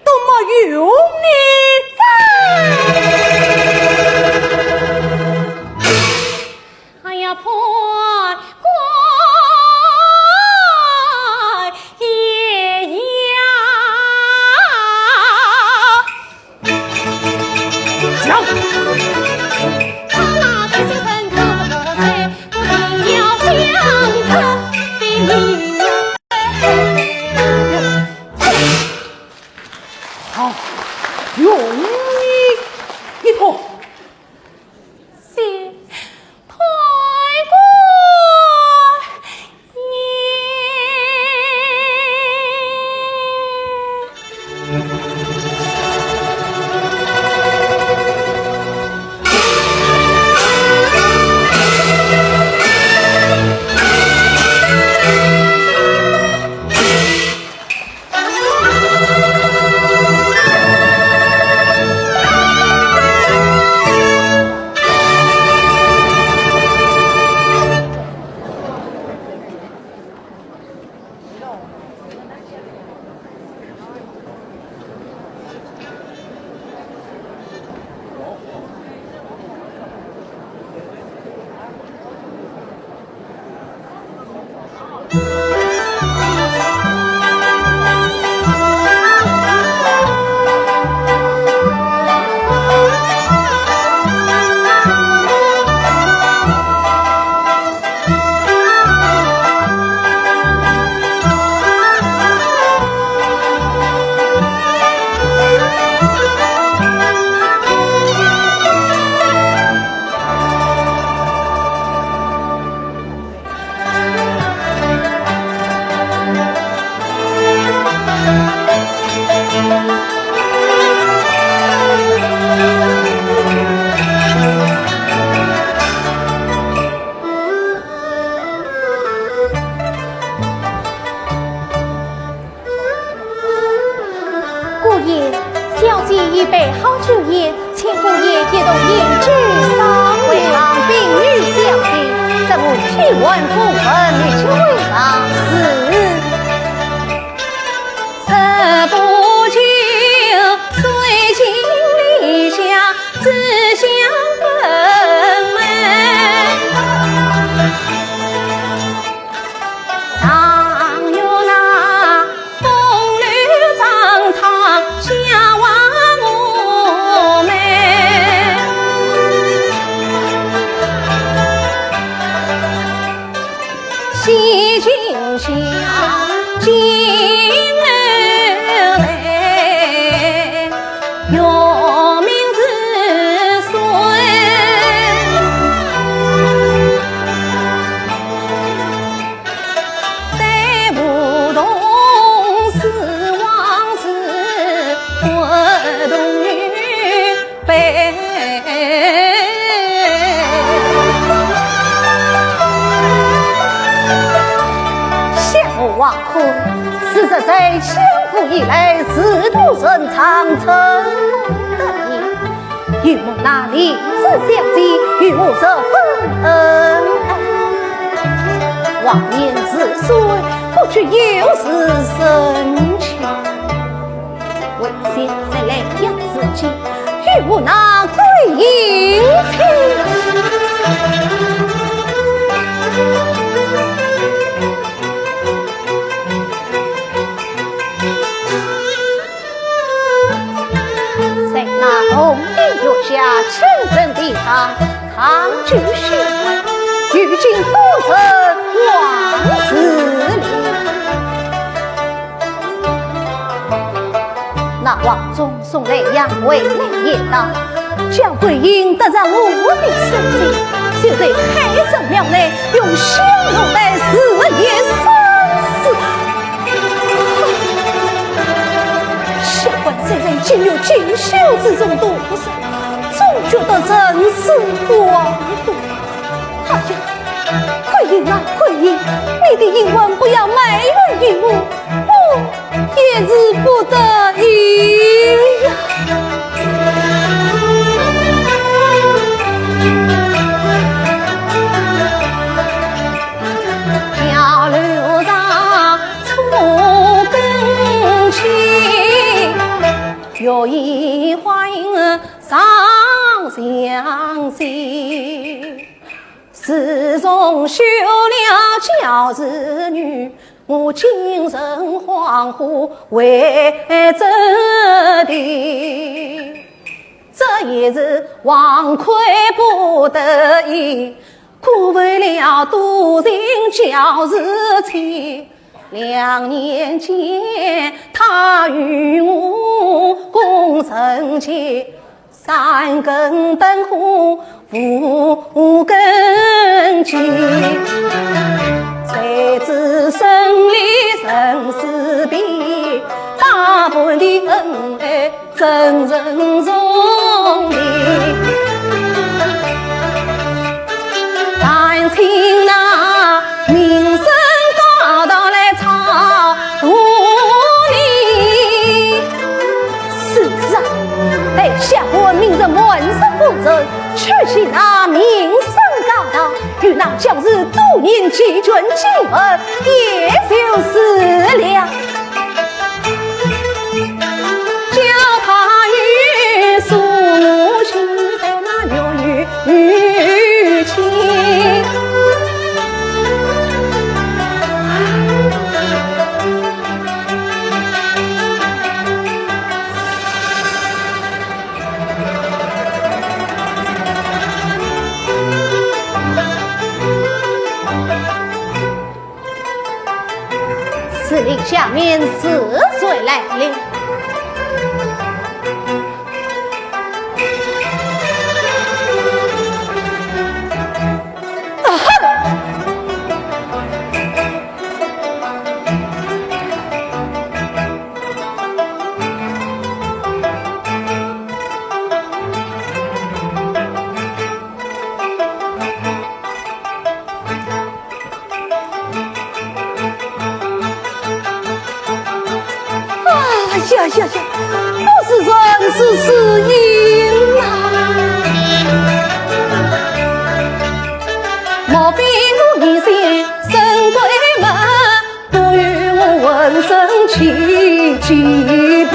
都没有呢。哎呀，判官爷呀！ 讲。好，容你一通。谢判官。 姑爷，小姐已备好酒宴，请姑爷一同饮酒赏月。为郎并与小姐，怎么一碗不分，你就为郎死？这杯酒，水晶里下，只想分明。常有那 风流张汤笑话我们，喜庆相见来，月明似水。 对梧桐似往事，不同于悲。想我王魁，自入在相府以来，自度深藏，沉梦得意。 又蒙那令子小姐与我十分恩爱，往年似水，不觉又是深情。为想在莱阳之际，与我那桂英情。 在那红顶月下，清晨地上，长久相会，如今多成往事了。那王忠从莱阳回来言道， 将桂英得着我的手心，就在海神庙内用香炉来誓言生死。想官虽然今日锦绣之中度日，总觉得人生惶惶。哎呀，桂英啊，桂英，你的英魂不要埋怨于我，我 也是不得已呀。一花影上相惜。自从休了教士女，我精神恍惚为这地。这一日惶愧不得已， 苦为了多情教士妻，两年前他与我共成亲，三更灯火五更鸡，谁知生离生死别，百般的恩爱 真正重的。但请那名声高堂来唱和你。是啊，待下官命人瞒着夫人，去请那名声高堂，与那教士多年结冤情仇，也就是了。 叫他与苏秦在那月与情。 司令，下面是谁来了？啊哈！ 哎呀呀呀，不是人是死人呐！莫非我已是沈闺门，不与我浑身起鸡皮？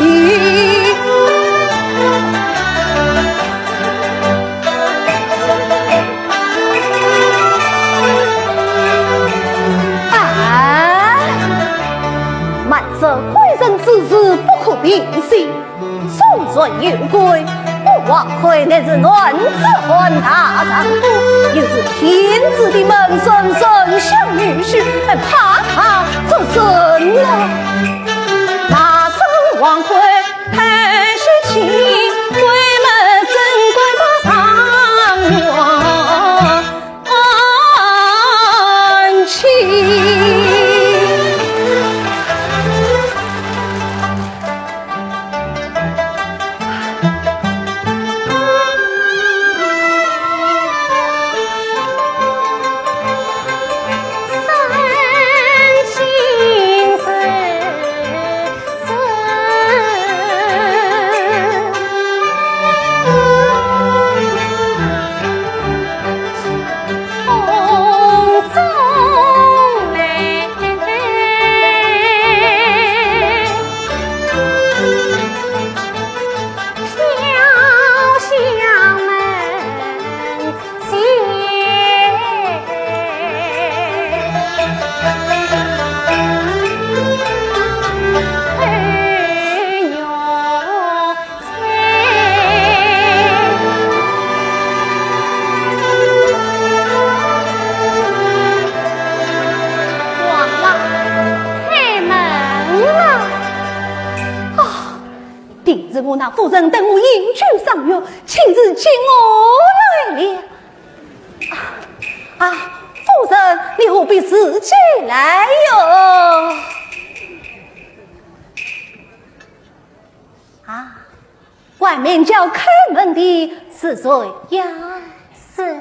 啊！瞒着贵人之事不可平信，纵然有鬼，我王魁乃是男子汉大丈夫，又是天子的门生，丞相女婿，怕他做甚呢？那沈王魁 太虚情，鬼门怎敢不上我安亲？ 王郎，开门啊！啊，定是我那夫人等我饮酒赏月，今日接我来了。啊，啊，夫人，你何必自己来哟？ 啊，外面叫开门的是谁呀？是我呀。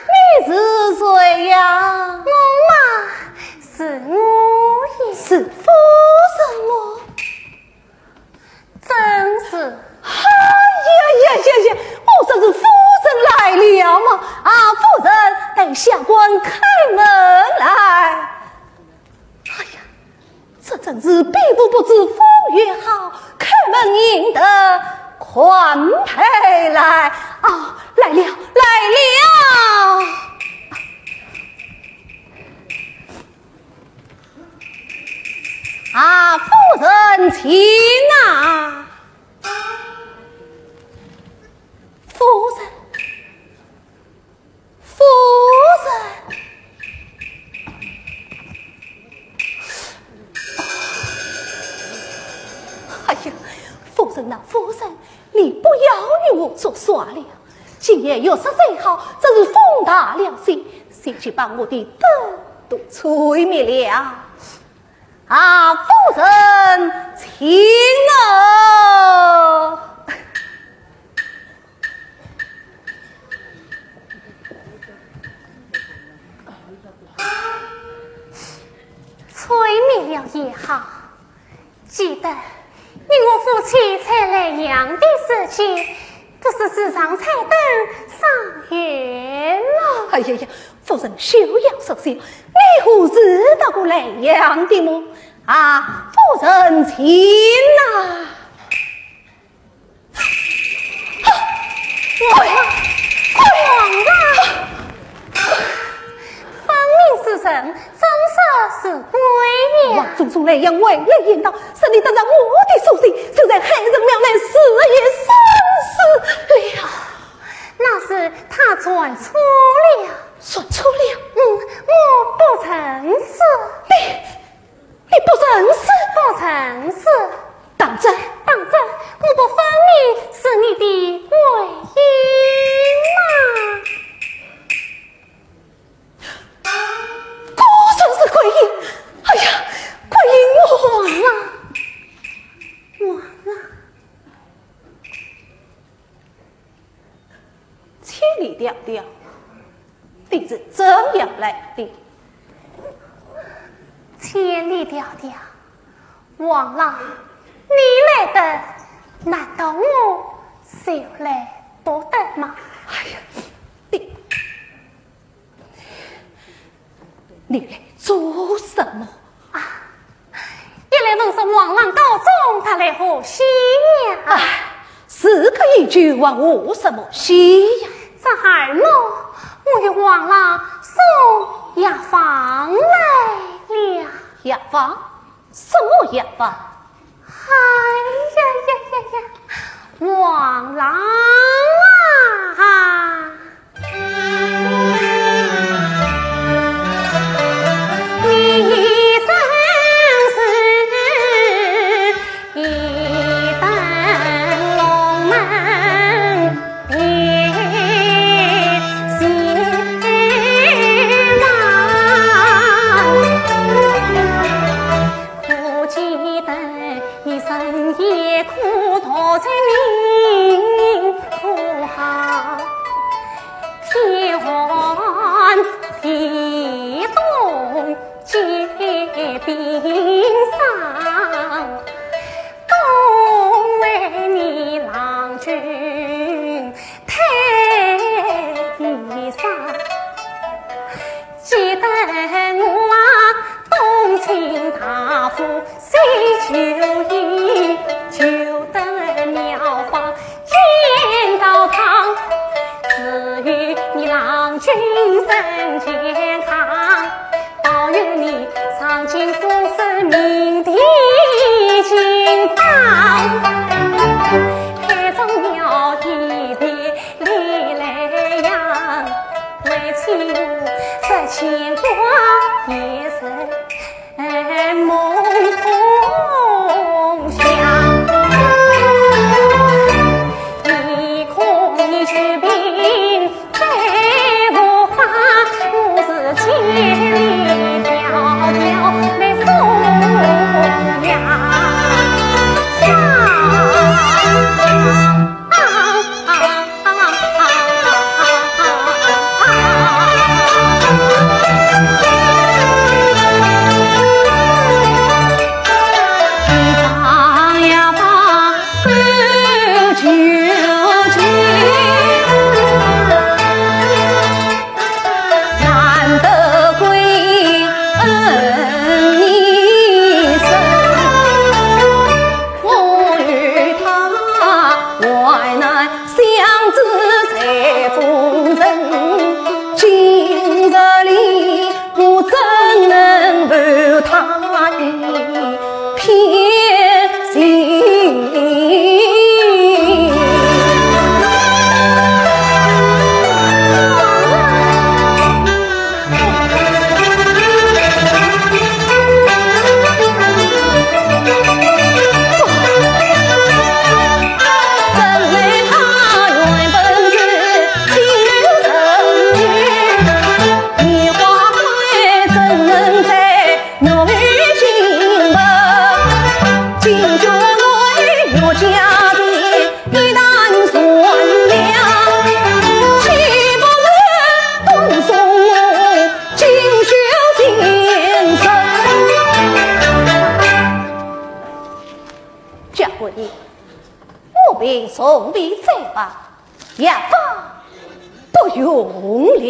你是谁呀？我嘛，是我呀。是夫人哦。正是。哎呀呀呀呀，我说是夫人来了嘛！啊，夫人，待下官开门来。哎呀， 这真是比武不知夫约好，开门迎得款待来。啊，来了，来了。啊，夫人请啊。夫人，夫人。哎呀，夫人呐，夫人，你不要与我作耍了。今夜月色虽好，真是风大了些，险些把我的灯都吹灭了。啊，夫人，请哦。 吹灭了也好，记得你我夫妻在莱阳的时节，不是时常彩灯赏月吗？哎呀呀，夫人休要说笑，你何时到过莱阳的么？啊，夫人请啊。 快，快，快啊！分明是人，怎说是鬼呀？王中从莱阳回来言道，是你登上我的书信，就在海神庙内自缢身死了。那是他传错了。传错了？嗯，我不认识。你， 你不认识？不认识。当真？当真，我不分明是你的桂英吗？果然是桂英。哎呀，桂英我……王郎，王郎。 千里迢迢，你是怎样来的？千里迢迢，王郎，你来得，难道我就来不得吗？哎呀，你， 你来做什么？啊，一来问说王郎高中，他来贺喜呀。啊，事隔已久，还贺什么喜呀？这儿么，我与王郎送药方来了。药方？什么药方？ 哎呀呀呀呀，王郎啊，你真是一登龙门别姓王。可记得 你深夜苦读才名可好，天寒地冻结冰霜，多为你郎君 太伤。记得我东清大夫施九医，救得妙方煎膏汤，赐予你郎君身健康。 保佑你尝尽福寿，命途金榜。开宗庙一别李莱阳，为妻我这牵挂也是梦空想。一空一句病命送你走吧，药方不用了。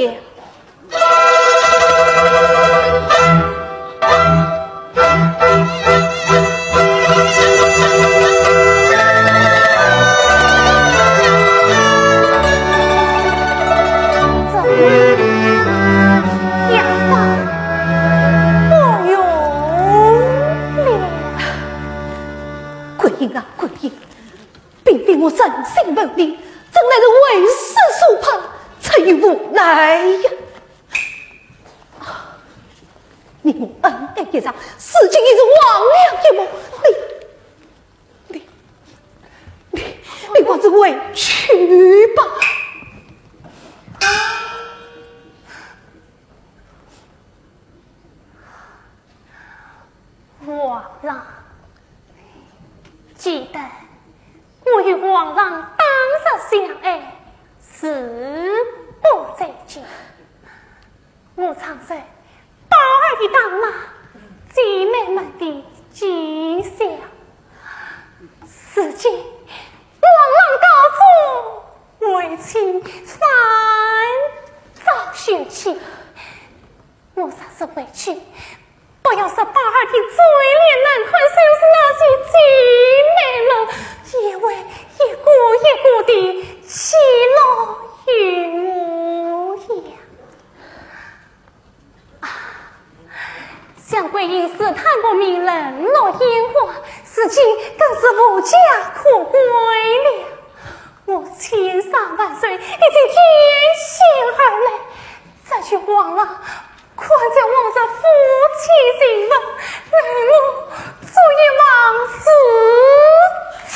药方不用了。桂英啊，桂英， 并非我存心谋逆，真乃是为势所迫，出于无奈呀。啊，你我恩爱一场，如今已是黄粱一梦，你，你，你，你还是回去吧。 王郎，记得我与王郎当日相爱，誓不再见。我常受宝二爷打骂，姐妹们的讥笑。如今王郎告终，为妻反遭休弃。 我若是回去，不要说宝二爷嘴脸难看，就是那些姐妹们也会一个一个地奚落于我呀。啊，想桂英试探不明，冷落烟花，如今更是无家可归了。我千山万水，已经艰险而来，再去王郎 看在往日夫妻情分，待我做一场事情。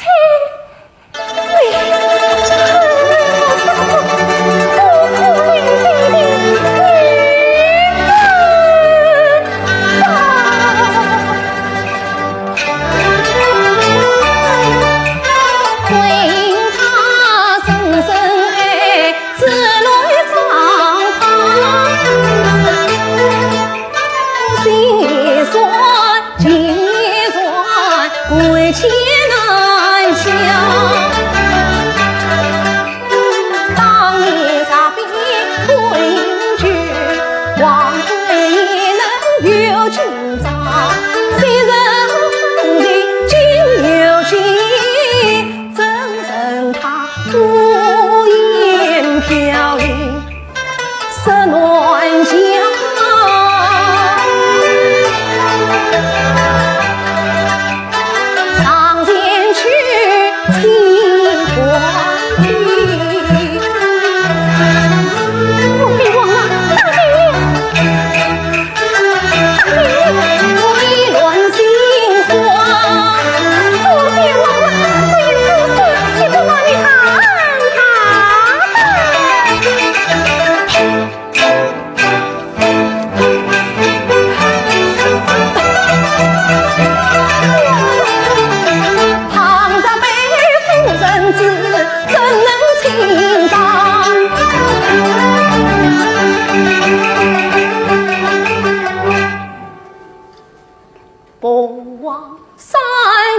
凤凰山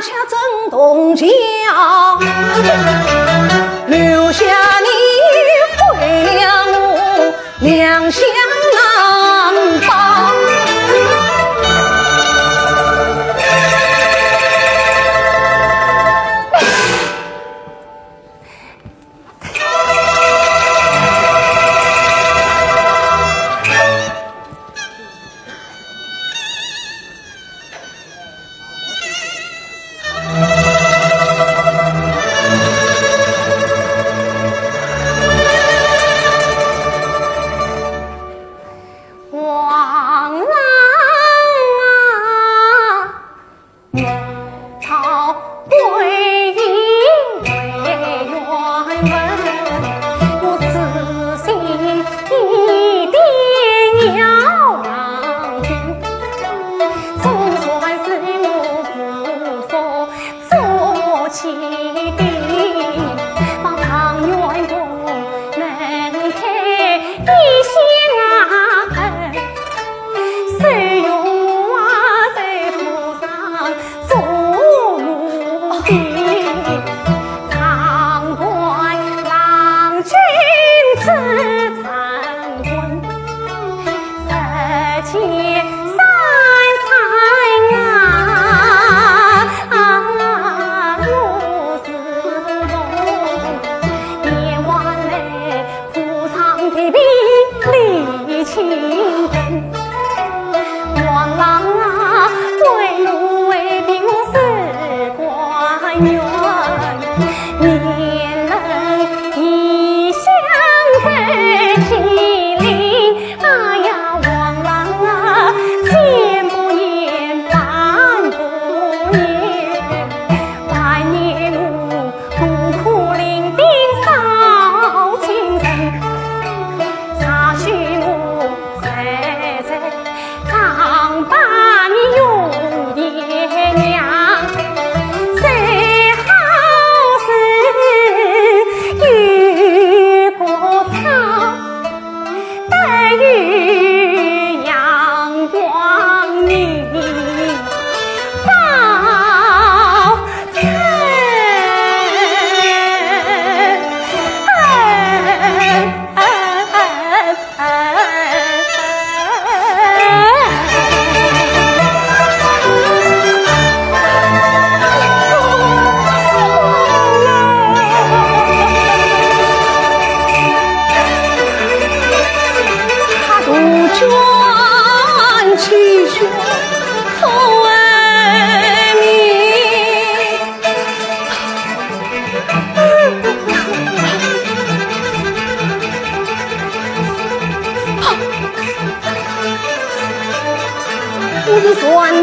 下震东郊，留下你毁了我两相难报。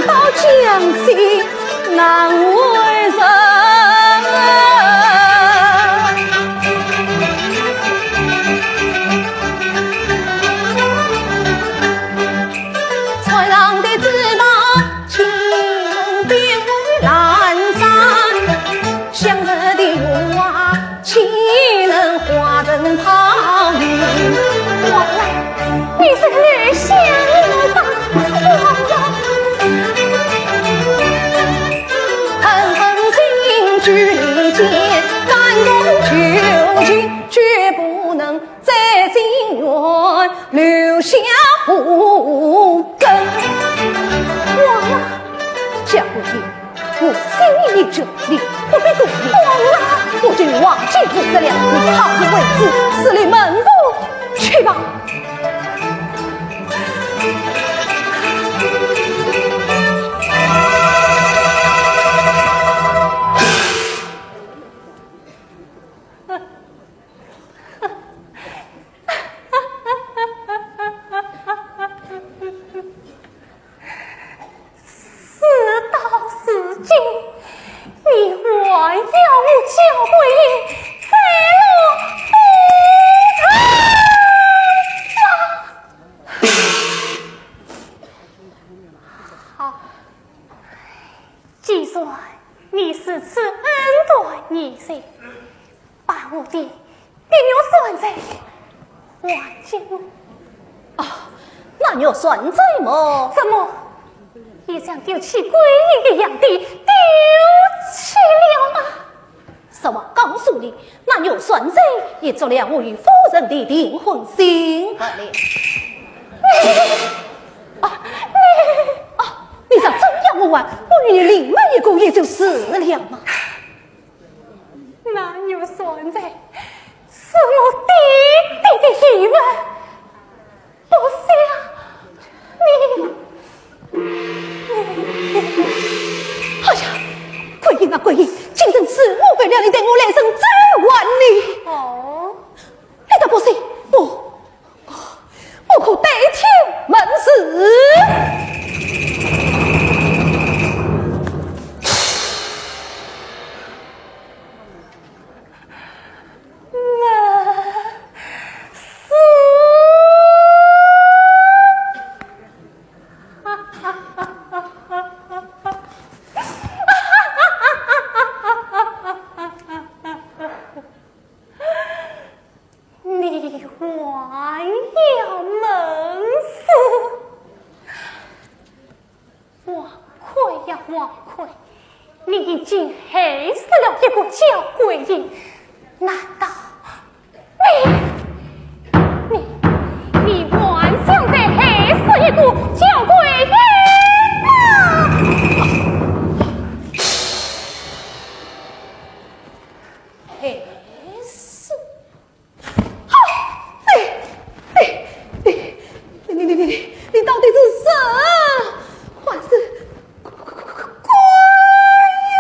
到江西难为人。船上的纸包岂能变为烂渣？香热的油啊，岂能化成泡影？王老，你是留下我吧，王老。恨恨心距离间，感动求情，绝不能再心愿留下祸根。王老，小鬼，我心意已决，你不必多言。王老，我就与王景夫商量，你好自为之，自立门户去吧。事到如今，你还要我焦桂英再落风尘吗？好，既然你如此恩待严氏，把我的 碧玉簪子还给我。啊，那玉簪子么？怎么，也像丢弃桂英一样的丢弃了吗？实话告诉你，那玉簪子也做了我与夫人的订婚信物了。你，啊，你，啊，你想怎样我还？我与你临门一顾也就是了嘛。 那玉簪子是我爹爹的遗物，不想你，你，哎呀，桂英啊，桂英，今日是误会了，你待我来生再还你。哦。你倒不信，我 我可对天盟誓。你还要盟誓？王魁呀，王魁，你已经害死了一个焦桂英，难道你，你，你还想再害死一个焦桂英吗？害死？ 你，你，你，你，你到底是人还是鬼呀？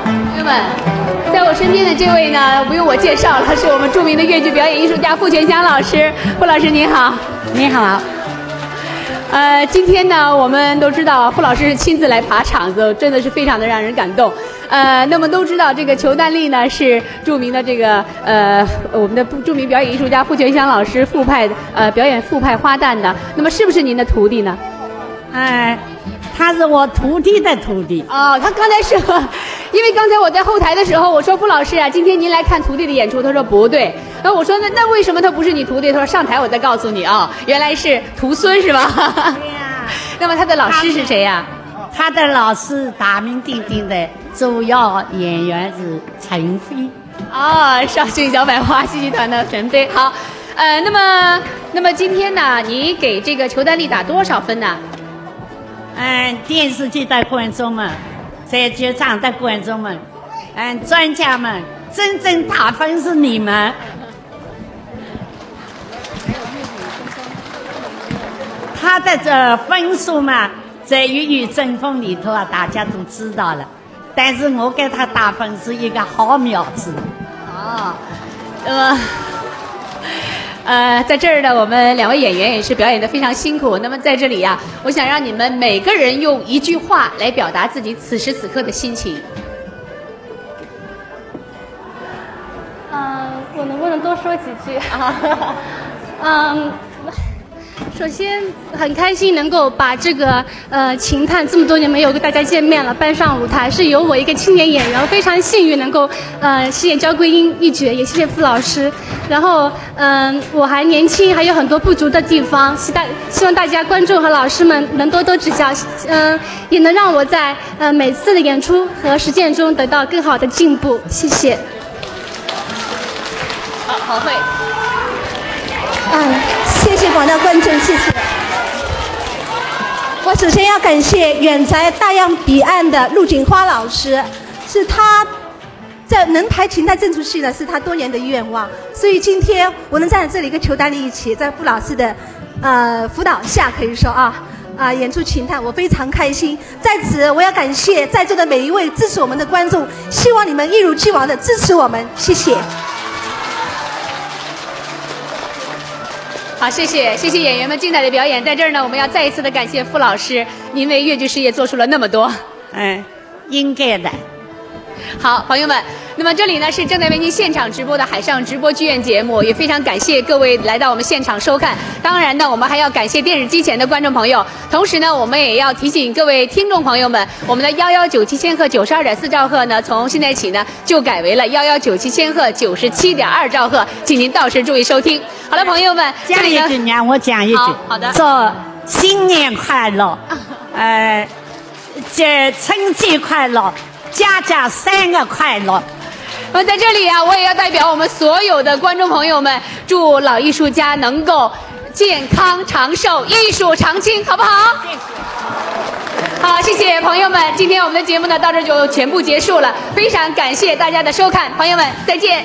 朋友们，在我身边的这位呢，不用我介绍了，是我们著名的越剧表演艺术家傅泉香老师。傅老师您好。您好。呃，今天呢，我们都知道傅老师是亲自来捧场子，真的是非常的让人感动。呃，那么都知道这个裘丹丽呢是著名的这个呃我们的著名表演艺术家傅泉香老师傅派呃表演傅派花旦的，那么是不是您的徒弟呢？哎，他是我徒弟的徒弟。哦，他刚才是，因为刚才我在后台的时候，我说傅老师啊，今天您来看徒弟的演出，他说不对。然后我说那那为什么他不是你徒弟？他说上台我再告诉你啊，原来是徒孙是吧？对呀、那么他的老师是谁呀、他的老师大名鼎鼎的主要演员是陈飞。哦，绍兴小百花戏剧团的陈飞。好，呃，那么那么今天呢，你给这个裘丹丽打多少分呢？嗯，电视机的观众们，在剧场的观众们，嗯，专家们，真正打分是你们。他的这分数嘛，在《一语争锋》里头啊，大家都知道了。但是我给他打分是一个毫秒制。哦，那么。呃，在这儿呢，我们两位演员也是表演的非常辛苦。那么在这里呀、我想让你们每个人用一句话来表达自己此时此刻的心情。嗯，我能不能多说几句？嗯，首先很开心能够把这个呃《秦探》这么多年没有跟大家见面了搬上舞台，是由我一个青年演员，非常幸运能够呃饰演焦桂英一角，也谢谢傅老师。然后嗯，我还年轻，还有很多不足的地方，希大希望大家观众和老师们能多多指教，嗯，也能让我在呃每次的演出和实践中得到更好的进步。谢谢。好，好会。嗯，谢谢广大观众，谢谢。我首先要感谢远在大洋彼岸的陆锦花老师，是她在能排《秦探》这出戏呢，是她多年的愿望。所以今天我能站在这里跟裘丹丽一起，在傅老师的呃辅导下，可以说啊啊、演出《秦探》，我非常开心。在此，我要感谢在座的每一位支持我们的观众，希望你们一如既往的支持我们，谢谢。好，谢谢谢谢演员们精彩的表演。在这儿呢，我们要再一次的感谢傅老师，您为越剧事业做出了那么多。哎，应该的。好，朋友们，那么这里呢是正在为您现场直播的海上直播剧院节目，也非常感谢各位来到我们现场收看。当然呢，我们还要感谢电视机前的观众朋友。同时呢，我们也要提醒各位听众朋友们，我们的幺幺九七千赫九十二点四兆赫呢，从现在起呢就改为了幺幺九七千赫九十七点二兆赫，请您到时注意收听。好了，朋友们，这里呢，讲一句，让我讲一句。好好的祝新年快乐，呃，这春节快乐，家家三个快乐。那么在这里啊，我也要代表我们所有的观众朋友们，祝老艺术家能够健康长寿，艺术长青，好不好？好，谢谢朋友们，今天我们的节目呢到这就全部结束了，非常感谢大家的收看，朋友们再见。